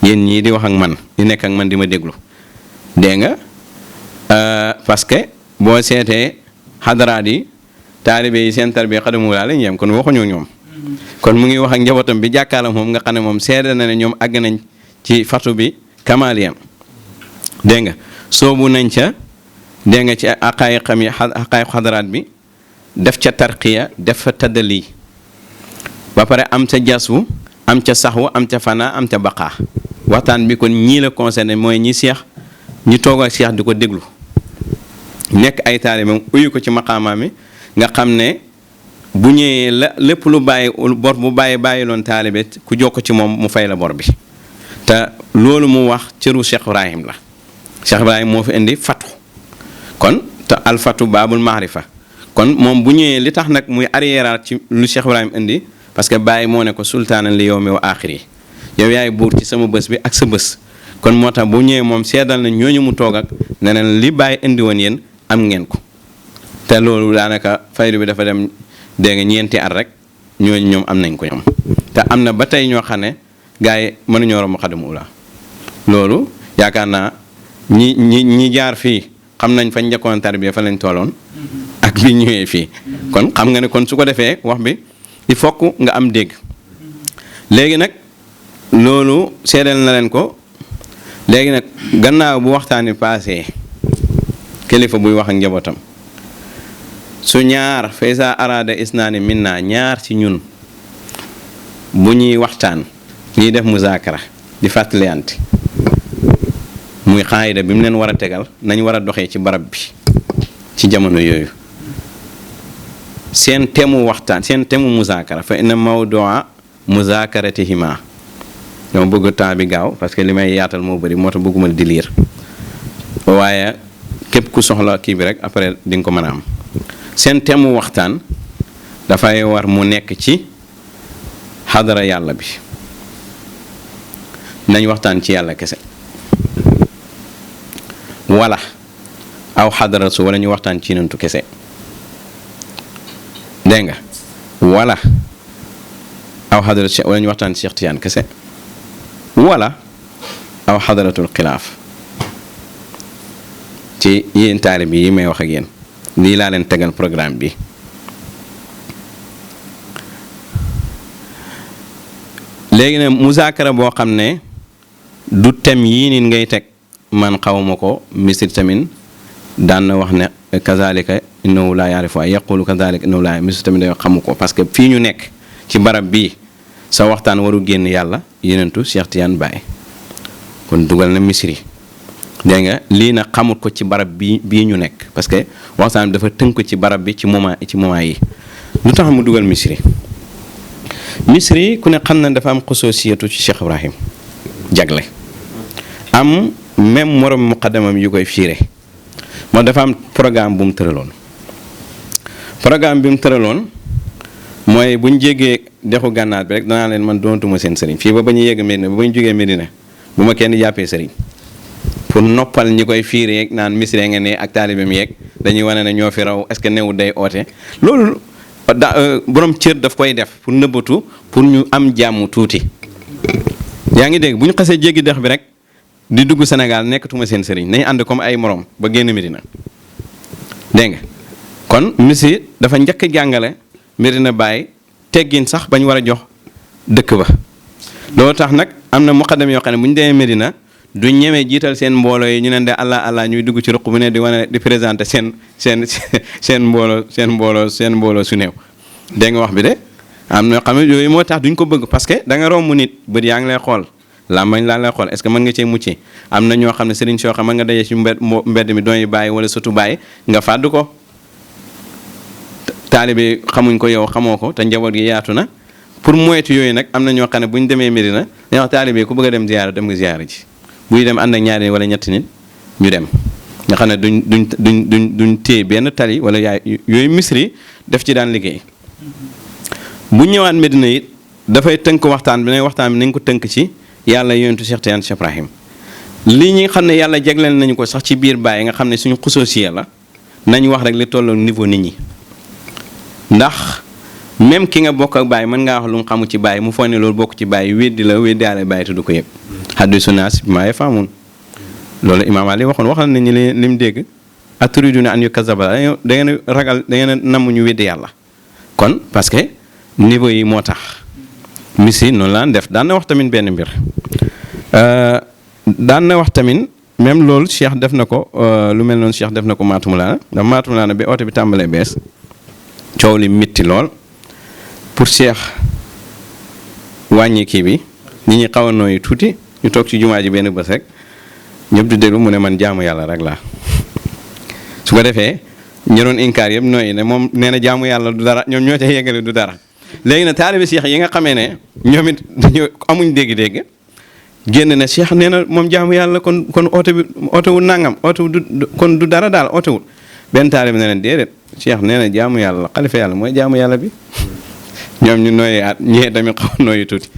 yéen ñii di wax ak man di nekk ak man di ma déglu dégg nga parce que boo seetee xadaraat yi taalibe yi seen tarbiya xadamu laa lañ yem kon waxuñu ñoom kon mu ngi wax ak njabootam bi jàkkaarloo moom nga xam ne moom seede na ne ñoom àgg nañ ci fatu bi kamaliyam dégg nga soobu nañ ca dégg nga ci aqaay xam yi aqaay xadaraat bi def ca tarqiya def fa taddali ba pare am ca jaswu am ca saxwu am ca fana am ca baqaa waxtaan bi kon ñii la concerné mooy ñi Cheikh ñu toog ak Cheikh di ko déglu nekk ay taalibeem uyu ko ci maqaamaam mi nga xam ne bu ñëwee la lépp lu bàyyi bor bu bàyyi loon taalibe ku jokk ci moom mu fay la bor bi te loolu mu wax cëru Cheikh Ibrahim la Cheikh Ibrahim moo fi indi fatu kon te alfatu baabul maarifa kon moom bu ñëwee li tax nag muy arrière ci lu Cheikh Ibrahim indi parce que Baye moo ne ko sultaanan li yow mi wa aaxiri yow yaay buur ci sama bés bi ak sa bés kon moo tax bu ñëwee moom seedal na ñooñu mu toog ak ne leen li Baye indi woon yéen am ngeen ko te loolu daanaka faydu bi dafa dem dégg nga ñeenti at rek ñooñu ñoom am nañ ko ñoom te am na ba tey ñoo xam ne gars yi mënuñoo romb xadamu ula loolu yaakaar naa ñi jaar fii xam nañ fañ njëkkoon tarbiya fa lañ tolloon ak bi ñëwee fii kon xam nga ne kon su ko defee wax bi il faut que nga am dégg léegi nag loolu seedeel na leen ko léegi nag gannaaw bu waxtaani passé kilifa buy wax ak njabootam su ñaar faysa arada isnaani minna ñaar ci ñun bu ñuy waxtaan ñuy def muzaakara di fàttaliyante muy xaayida bi mu leen war a tegal nañ war a doxee ci barab bi ci jamono yooyu seen temu waxtaan seen temu muzaakara fa inna mawdua muzaakaratihimaa dama bëgg temps bi gaaw parce que li may yaatal moo bëri moo tax bëgguma di liir waaye képp ku soxla kii bi rek après di nga ko mën a am seen temu waxtaan dafay war mu nekk ci xadara yàlla bi nañ waxtaan ci yàlla kese wala aw xadara su wala ñu waxtaan ci nantu kese dégg nga wala aw xadara wala ñu waxtaan ci Cheikh Tidiane kese wala aw xadaratul xilaaf ci yéen taalib yi may wax ak yéen lii laa leen tegal programme bi léegi nag muzaakara boo xam ne du tem yii nit ngay teg man xawma ko misir tamit daan na wax ne kazalika innahu laa yaarifu ay yaqulu kazalika innahu laa misir tamit day xamu ko parce que fii ñu nekk ci barab bii sa waxtaan waru génn yàlla yenentu Cheikh Tidiane Baye kon dugal na misri dégg nga lii na xamut ko ci barab bii ñu nekk parce que waxtaan bi dafa tënk ko ci barab bi ci moment yi lu tax mu dugal misri ku ne xam na dafa am xusoosiyatu ci Cheikh Ibrahim jagle am même morom muqaddamam yu koy fiire moo dafa am programme bu mu tëraloon mooy bu ñu jégee dexu gànnaar bi rek danaa leen man doonatuma seen sëriñ fii ba ñu yegg Medina ba ñu jógee Medina bu ma kenn jàppee sëriñ pour noppal ñi koy fiire yeeg naan misri nga ne ak taalibeem yeeg dañuy wane ne ñoo fi raw est-ce que newu day oote loolu borom cër daf koy def pour nëbbatu pour ñu am jàmm tuuti yaa ngi dégg bu ñu xasee jéggi dex bi rek di dugg Sénégal nekkatuma seen sëriñ nañ ànd comme ay morom ba génn Medina dégg nga kon misri dafa njëkk a jàngale Medina Baye teggin sax bañ war a jox dëkk ba loolu tax nag am na muqaddam yoo xam ne bu ñu demee Medina du ñemee jiital seen mbooloo yi ñu leen de allah ñuy dugg ci ruq bu ne di wane di présenter seen mbooloo su néew dégg nga wax bi de am na xam ne yooyu moo tax duñ ko bëgg parce que da nga romb nit bët yaa ngi lay xool làmbañ laa lay xool est-ce que mën nga cee muccee am na ñoo xam ne sëriñ soo xam mën nga daje ci mbedd mi doon yi bàyyi wala sotu bàyyi nga fàdd ko taalibe xamuñ ko yow xamoo ko te njaboot gi yaatu na pour moytu yooyu nag am na ñoo xam ne bu ñu demee Medina dañoo wax taalibe ku bëgg a dem ziyaara dem nga ziyaara ji buy dem ànd ak ñaari wala ñetti nit ñu dem nga xam ne duñ téye benn tali wala yooyu misri def ci daan liggéey bu ñëwaat Medina it dafay tënk waxtaan bi nañ ko tënk ci yàlla yonentu Cheikh Tidiane Cheikh Ibrahim li ñi xam ne yàlla jagleel nañu ko sax ci biir Baye nga xam ne suñu xusoosiya la nañ wax rek li tolloo niveau nit ñi ndax même ki nga bokk ak Baye mën ngaa wax lu mu xamu ci Baye mu foog ne loolu bokk ci Baye weddi yàlla Baye te du ko yëg hadiisu naas bimaa yafhamuun loolu Imaam Ali waxal nañ ñi li mu dégg aturiiduuna an yukazzaba da ngeen ragal da ngeen namm ñu weddi yàlla kon parce que niveau yi moo tax misi noonu laan def daan na wax tamit benn mbir daan na wax tamit même loolu Cheikh def na ko lu mel noonu Cheikh def na ko Maatumulaana ndax Maatumulaana bi oote bi tàmbalee bees coow li mitti lool pour Cheikh wàññi kii bi nit ñi xaw a nooyi tuuti ñu toog ci jumaa ji benn bés rek ñëpp di déglu mu ne man jaamu yàlla rek laa su ko defee ñu doon inkaar yëpp nooyi ne moom nee na jaamu yàlla du dara ñoom ñoo ca yeggale du dara léegi nag taalibe Cheikh yi nga xamee ne ñoom it dañoo amuñ dégg-dégg génn ne Cheikh nee na moom jaamu yàlla kon oote bi ootewul nangam ootewul kon du dara daal ootewul benn taalibe ne leen déedéet Cheikh nee na jaamu yàlla xalifa yàlla mooy jaamu yàlla bi ñoom ñu nooyee at ñee tamit xaw nooyu tuuti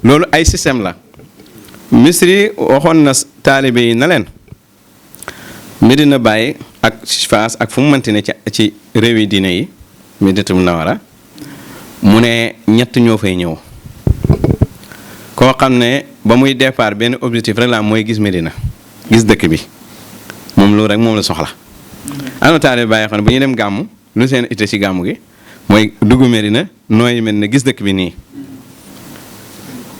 loolu ay système la Misri waxoon na taalibe yi na leen Medina Baye ak Faas ak fu mu mënti ne ci réewi diine yi Medinatul Munawwara mu ne ñett ñoo fay ñëw koo xam ne ba muy départ benn objectif rek la mooy gis Medina gis dëkk bi moom loolu rek moom la soxla am na taalibe Baye xam ne bu ñuy dem gàmmu lu seen ité ci gàmmu gi mooy dugg Medina nooy Medina gis dëkk bi nii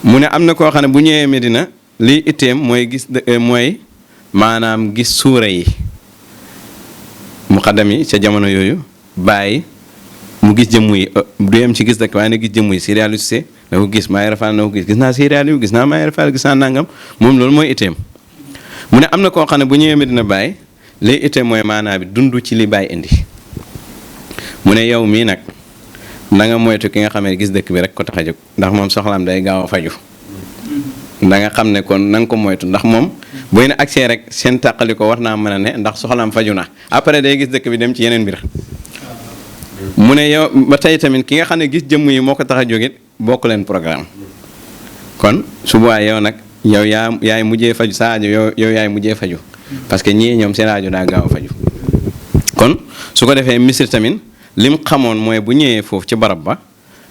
mu ne am na koo xam ne bu ñëwee Medina lii itteem mooy mooy maanaam gis suura yi muqaddam yi ca jamono yooyu bàyyi mu gis jëmm yi du yem ci gis dëkk waaye na gis jëmm yi Siriyalu Cissé na ko gis Maay Rafal na ko gis naa Siriyalu gis naa Maay Rafal gis naa nangam moom loolu mooy itteem mu ne am na koo xam ne bu ñëwee Medina Baye lii itteem mooy maanaa bi dund ci li Baye indi mu ne yow mii nag na nga moytu ki nga xam ne gis dëkk bi rek ko tax a jóg ndax moom soxlaam day gaaw a faju da nga xam ne kon na nga ko moytu ndax moom buy na accès rek seen tàqali ko war naa mën a ne ndax soxlaam faju na après day gis dëkk bi dem ci yeneen mbir mu ne yow ba tey tamit ki nga xam ne gis jëmm yi moo ko tax a jógit bokk leen programme kon su boobaa yow nag yow yaay mujjee faju sa aajo yow yaay mujjee faju parce que ñii ñoom seen aajo daa gaaw a faju kon su ko defee Misri tamit lim xamoon mooy bu ñëwee foofu ci barab ba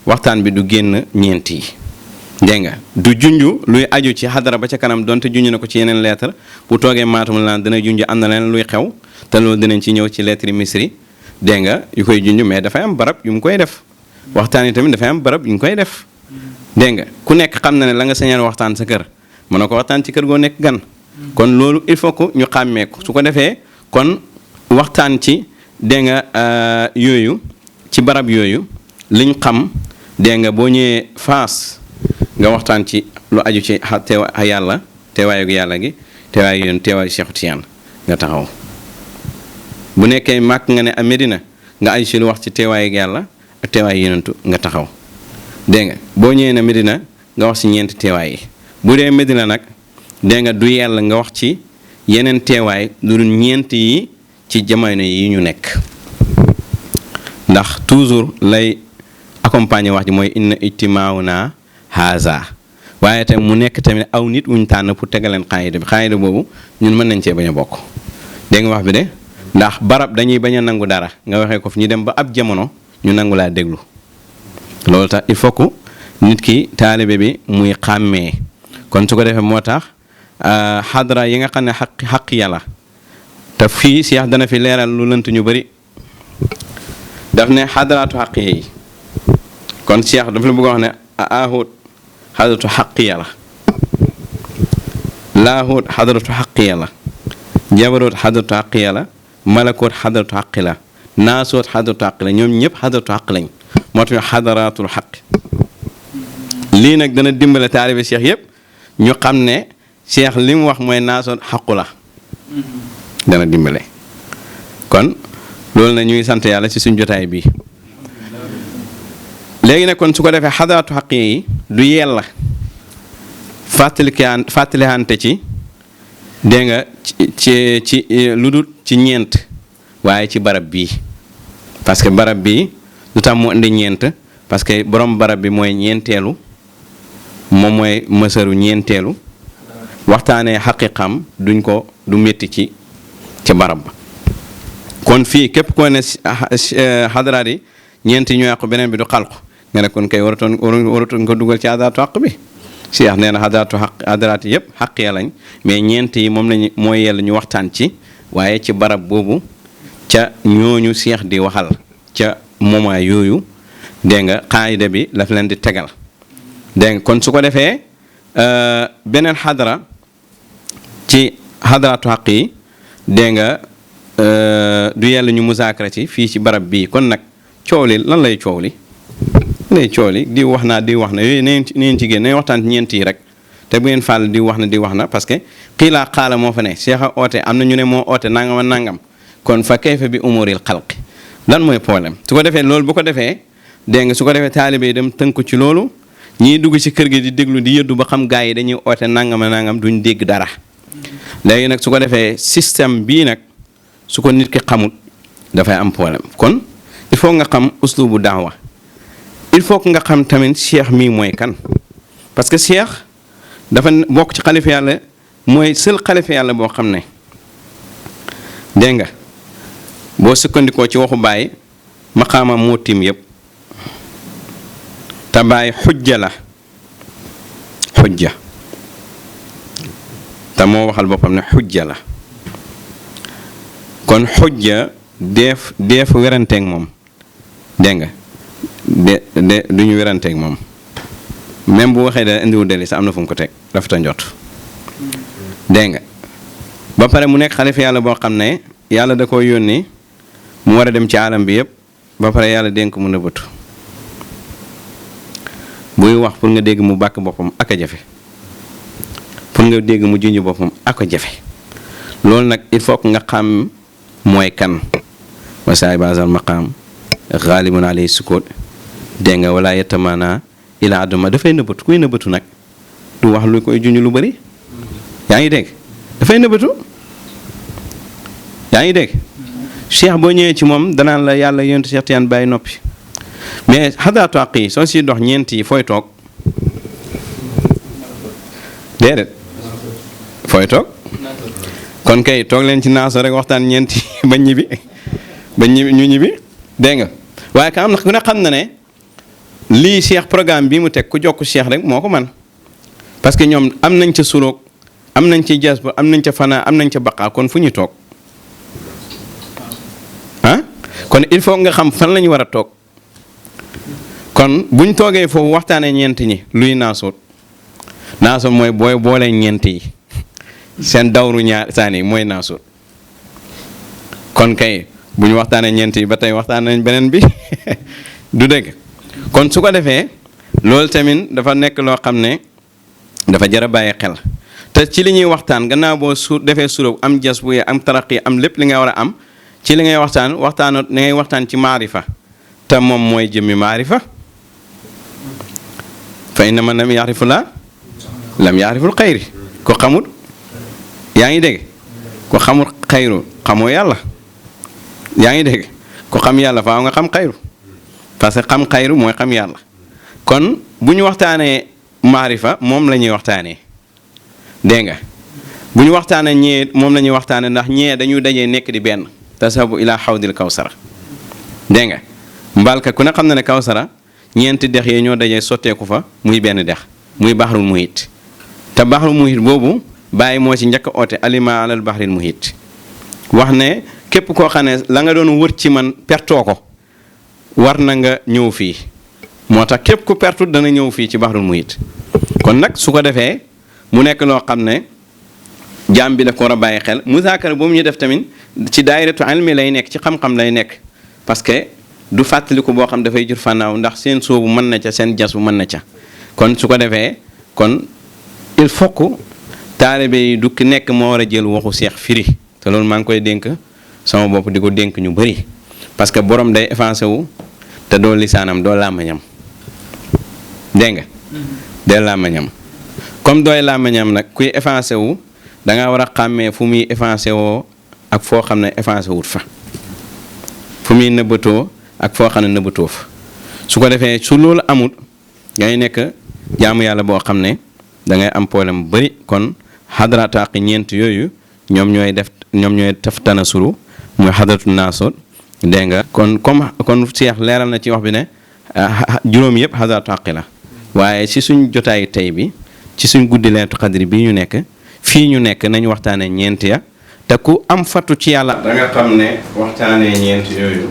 waxtaan bi du génn ñeent yi dégg nga du junj luy aju ci xadara ba ca kanam donte junj na ko ci yeneen lettre bu toogee maatum la dana junj am na leen luy xew te loolu dinañ ci ñëw ci lettre Misri dégg nga yu koy junj mais dafay am barab yu mu koy def waxtaan yi tamit dafay am barab yu mu koy def dégg nga ku nekk xam na ne la nga sañal waxtaan sa kër mën na ko waxtaan ci kër goo nekk gan kon loolu il faut que ñu xàmmee ko su ko defee kon waxtaan ci dégg nga yooyu ci barab yooyu liñ xam dégg nga boo ñëwee Faas nga waxtaan ci lu aju ci yàlla teewaayu yàlla gi teewaayu yoon teewaayu Cheikh Tiyaan nga taxaw bu nekkee màkk nga ne a Medina nga aju ci lu wax ci teewaayu yàlla ak teewaayu yonentu nga taxaw dégg nga boo ñëwee na Medina nga wax ci ñeenti teewaay yi bu dee Medina nag dégg nga du yàlla nga wax ci yeneen teewaay lu dul ñeent yi ci jamono yi ñu nekk ndax toujours lay accompagner wax ji mooy inna ijtimaa'una haza waaye tamit mu nekk tamit aw nit wuñ tànn pour tegaleen xaayida boobu ñun mën nañ cee bañ a bokk dégg nga wax bi de ndax barab dañuy bañ a nangu dara nga waxee ko fi ñu dem ba ab jamono ñu nangu laa déglu loolu tax il faut que nit ki taalibe bi muy xàmmee kon su ko defee moo tax xadra yi nga xam ne xaq yàlla te fii Cheikh dana fi leeral lu lënt ñu bëri daf ne xadraatu xaq yi kon Cheikh dafa la bëgg a wax ne ahut xadratu xaqiya la laahut xadratu xaqiya la jabarut xadratu xaqiya la malakoot xadratu xaqi la naasoot xadratu xaqi la ñoom ñëpp xadratu xaq lañ moo tax xadaraatul xaq lii nag dana dimbale taalibe Cheikh yëpp ñu xam ne Cheikh li mu wax mooy naasoot xaqu la dana dimbale kon loolu na ñuy sant yàlla ci suñ jotaay bi léegi nag kon su ko defee xadaraatu xaq yi du yella fàttalihante ci dégg nga ci lu dul ci ñeent waaye ci barab bii parce que barab bii lu tax mu indi ñeent parce que borom barab bi mooy ñeenteelu moom mooy mësaru ñeenteelu waxtaanee xaqiqam du métti ci barab ba kon fii képp koo ne xadaraat yi ñeent yi ñu yàqu beneen bi du xalqu nga ne kon kay waratoon ko dugal ci xadaraatu xaq bi Cheikh nee na xadaraat yëpp xaq ya lañ mais ñeent yi moom lañu mooy yella ñu waxtaan ci waaye ci barab boobu ca ñooñu Cheikh di waxal ca moment yooyu dégg nga xaayida bi laf leen di tegal dégg nga kon su ko defee beneen xadara ci xadaraatu xaq yi dégg nga du yella ñu musaakara ci fii ci barab bii kon nag coow li lan lay coow li di wax na yooyu neen ci génn nañ waxtaan ci ñeent yi rek te bu ngeen fàll di wax na parce que xiilaa xaala moo fa ne cheikh a oote am na ñu ne moo oote nangam a nangam kon fa kayfa bi umuril xalqi lan mooy problème su ko defee loolu bu ko defee dégg nga su ko defee taalibe yi dem tënku ci loolu ñiy dugg ci kër gi di déglu di yëddu ba xam gaa yi dañuy oote nangam a nangam duñ dégg dara léegi nag su ko defee système bii nag su ko nit ki xamut dafay am problème kon il faut nga xam uslubu daawa il faut que nga xam tamit cheikh mii mooy kan parce que cheikh dafa bokk ci xalifa yàlla mooy seul xalifa yàlla boo xam ne dégg nga boo sukkandikoo ci waxu Baay maqaamam moo tiim yëpp te Baay xujja la xujja te moo waxal boppam ne xujja la kon xujja deef weranteeg moom dégg nga de duñu weranteeg moom même bu waxee da indiwu deli sa am na fu mu ko teg rafeta njot dégg nga ba pare mu nekk xalifa yàlla boo xam ne yàlla da ko yónni mu war a dem ci alam bi yëpp ba pare yàlla dénk mu nëbbatu buy wax pour nga dégg mu bàkk boppam ak a jafe pour nga dégg mu junj boppam ak a jafe loolu nag il faut que nga xam mooy kan wasaay basal maqaam xaalibun alayhi sukut dégg nga wala yetamana ila adama dafay nëbbatu kuy nëbbatu nag du wax lu koy junj lu bëri yaa ngi dégg dafay nëbbatu yaa ngi dégg cheikh boo ñëwee ci moom danaan la yàlla yonent Cheikh Tidiane bàyyi noppi mais xadaatu àq yi soo siy dox ñeent yi fooy toog déedéet fooy toog kon kay toog leen ci naaso rek waxtaan ñeent yi ba ñibbi ñu ñibbi dégg nga waaye ka am na ku ne xam na ne lii cheikh programme bi mu teg ku jokk cheikh rek moo ko man parce que ñoom am nañ ca suroog am nañ ci jas ba am nañ ca fanaa am nañ ca baqaa kon fu ñu toog ah kon il faut nga xam fan la ñu war a toog kon buñ toogee foofu waxtaanee ñeent ñi luy naasoot mooy booy boole ñeent yi seen dawru ñaar saani mooy naasoot kon kay bu ñu waxtaanee ñeent yi ba tey waxtaan nañ beneen bi du dégg kon su ko defee loolu tamit dafa nekk loo xam ne dafa jar a bàyyi xel te ci li ñuy waxtaan gannaaw boo defee suróog am jas bu am taraqi am lépp li nga war a am ci li ngay waxtaan li ngay waxtaan ci maarifa te moom mooy jëmmi maarifa fa inna man lam yaarifu la lam yaariful xayri ko xamul yaa ngi dégg ko xamul xayru xamoo yàlla yaa ngi dégg ko xam yàlla faaw nga xam xayru parce que xam xayru mooy xam yàlla kon bu ñu waxtaanee maarifa moom la ñuy waxtaanee dégg nga bu ñu waxtaanee ñee moom la ñuy waxtaanee ndax ñee dañuy dajee nekk di benn tasabu ila xawdil kawsara dégg nga mbalka ku ne xam na ne kawsara ñeenti dex yee ñoo dajee sotteeku fa muy benn dex muy baxrul muhit te baxrul muhit boobu bàyyi moo ci njëkk a oote alima alal baxril muhit wax ne képp koo xam ne la nga doon wër ci man pertoo ko war na nga ñëw fii moo tax képp ku pertut dana ñëw fii ci baxrul muhit kon nag su ko defee mu nekk loo xam ne jaam bi daf ko war a bàyyi xel musaakara boobu ñu def tamit ci daayiratu ilmi lay nekk ci xam-xam lay nekk parce que du fàttaliku boo xam dafay jur fànnaaw ndax seen soobu mën na ca seen jas bu mën na ca kon su ko defee kon il faut que taalibe yi du ki nekk moo war a jël waxu seex firi te loolu maa ngi koy dénk sama bopp di ko dénk ñu bëri parce que borom day effacé wu te doo lisaanam doo làmmañam dégg nga dee làmmañam comme dooy làmmañam nag kuy effacé wu da nga war a xàmmee fu muy effacé woo ak foo xam ne effacé wut fa fu muy nëbbatoo ak foo xam ne nëbbatoo fa su ko defee su loolu amul ngay nekk jaamu yàlla boo xam ne da ngay am problème bu bëri kon xadaratu àq ñeent yooyu ñoom ñooy def tanasuru muy xadaratu naasoot dégg nga kon Cheikh leeral na ci wax bi ne juróom yëpp xadaratu àq la waaye ci suñ jotaayu tey bi ci suñ guddi Laylatul Qadr bi ñu nekk fii ñu nekk nañu waxtaanee ñeent ya te ku am fattu ci yàlla da nga xam ne waxtaanee ñeent yooyu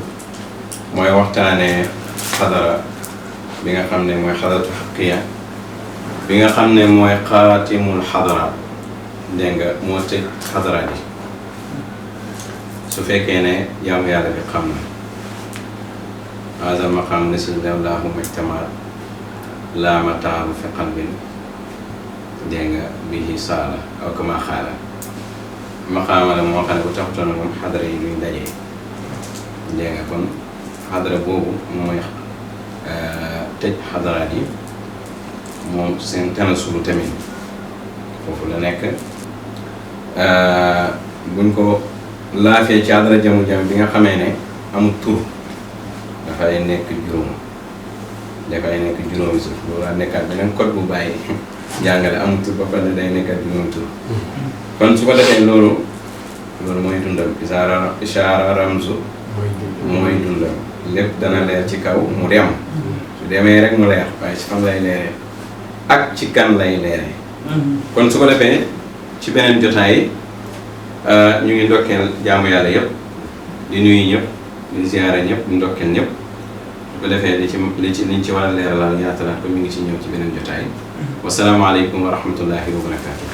mooy waxtaanee xadara bi nga xam ne mooy xadaratu xaqiya bi nga xam ne mooy xaatimul xadara dégg nga moo tëj xadara ji su fekkee ne jaamu yàlla bi xam na hada maqam nasil lawlaahu majtama laa mataaru fi qalbin dégg nga bii saala aw kama xaala maqaama la moo xam ne bu taxutoon na moom xadara yi luy dajee dégg nga kon xadara boobu mooy tëj xadaraat yi moom seen tanasulu tamit foofu la nekk buñ ko laafee ci xadara jamu jam bi nga xamee ne amul tur dafay nekk juróomi suuf loolu laa nekkaat beneen code bu bàyyi jàngale amul tur ba pare day nekkaat juróomi tur kon su ko defee loolu mooy dundam ishaara ramzu mooy dundam lépp dana leer ci kaw mu dem su demee rek mu leer waaye ci fan lay leeree ak ci kan lay leeree kon su ko defee ci beneen jotaay ñu ngi ndokkeel jaamu yàlla yëpp di nuyu ñëpp di ziyaara ñëpp di ndokkeel ñëpp su ko defee liñ ci war a leeralal yaatalaat ko mi ngi ci ñëw ci beneen jotaay wasalaamaaleykum wa rahmatullahi wa barakaatu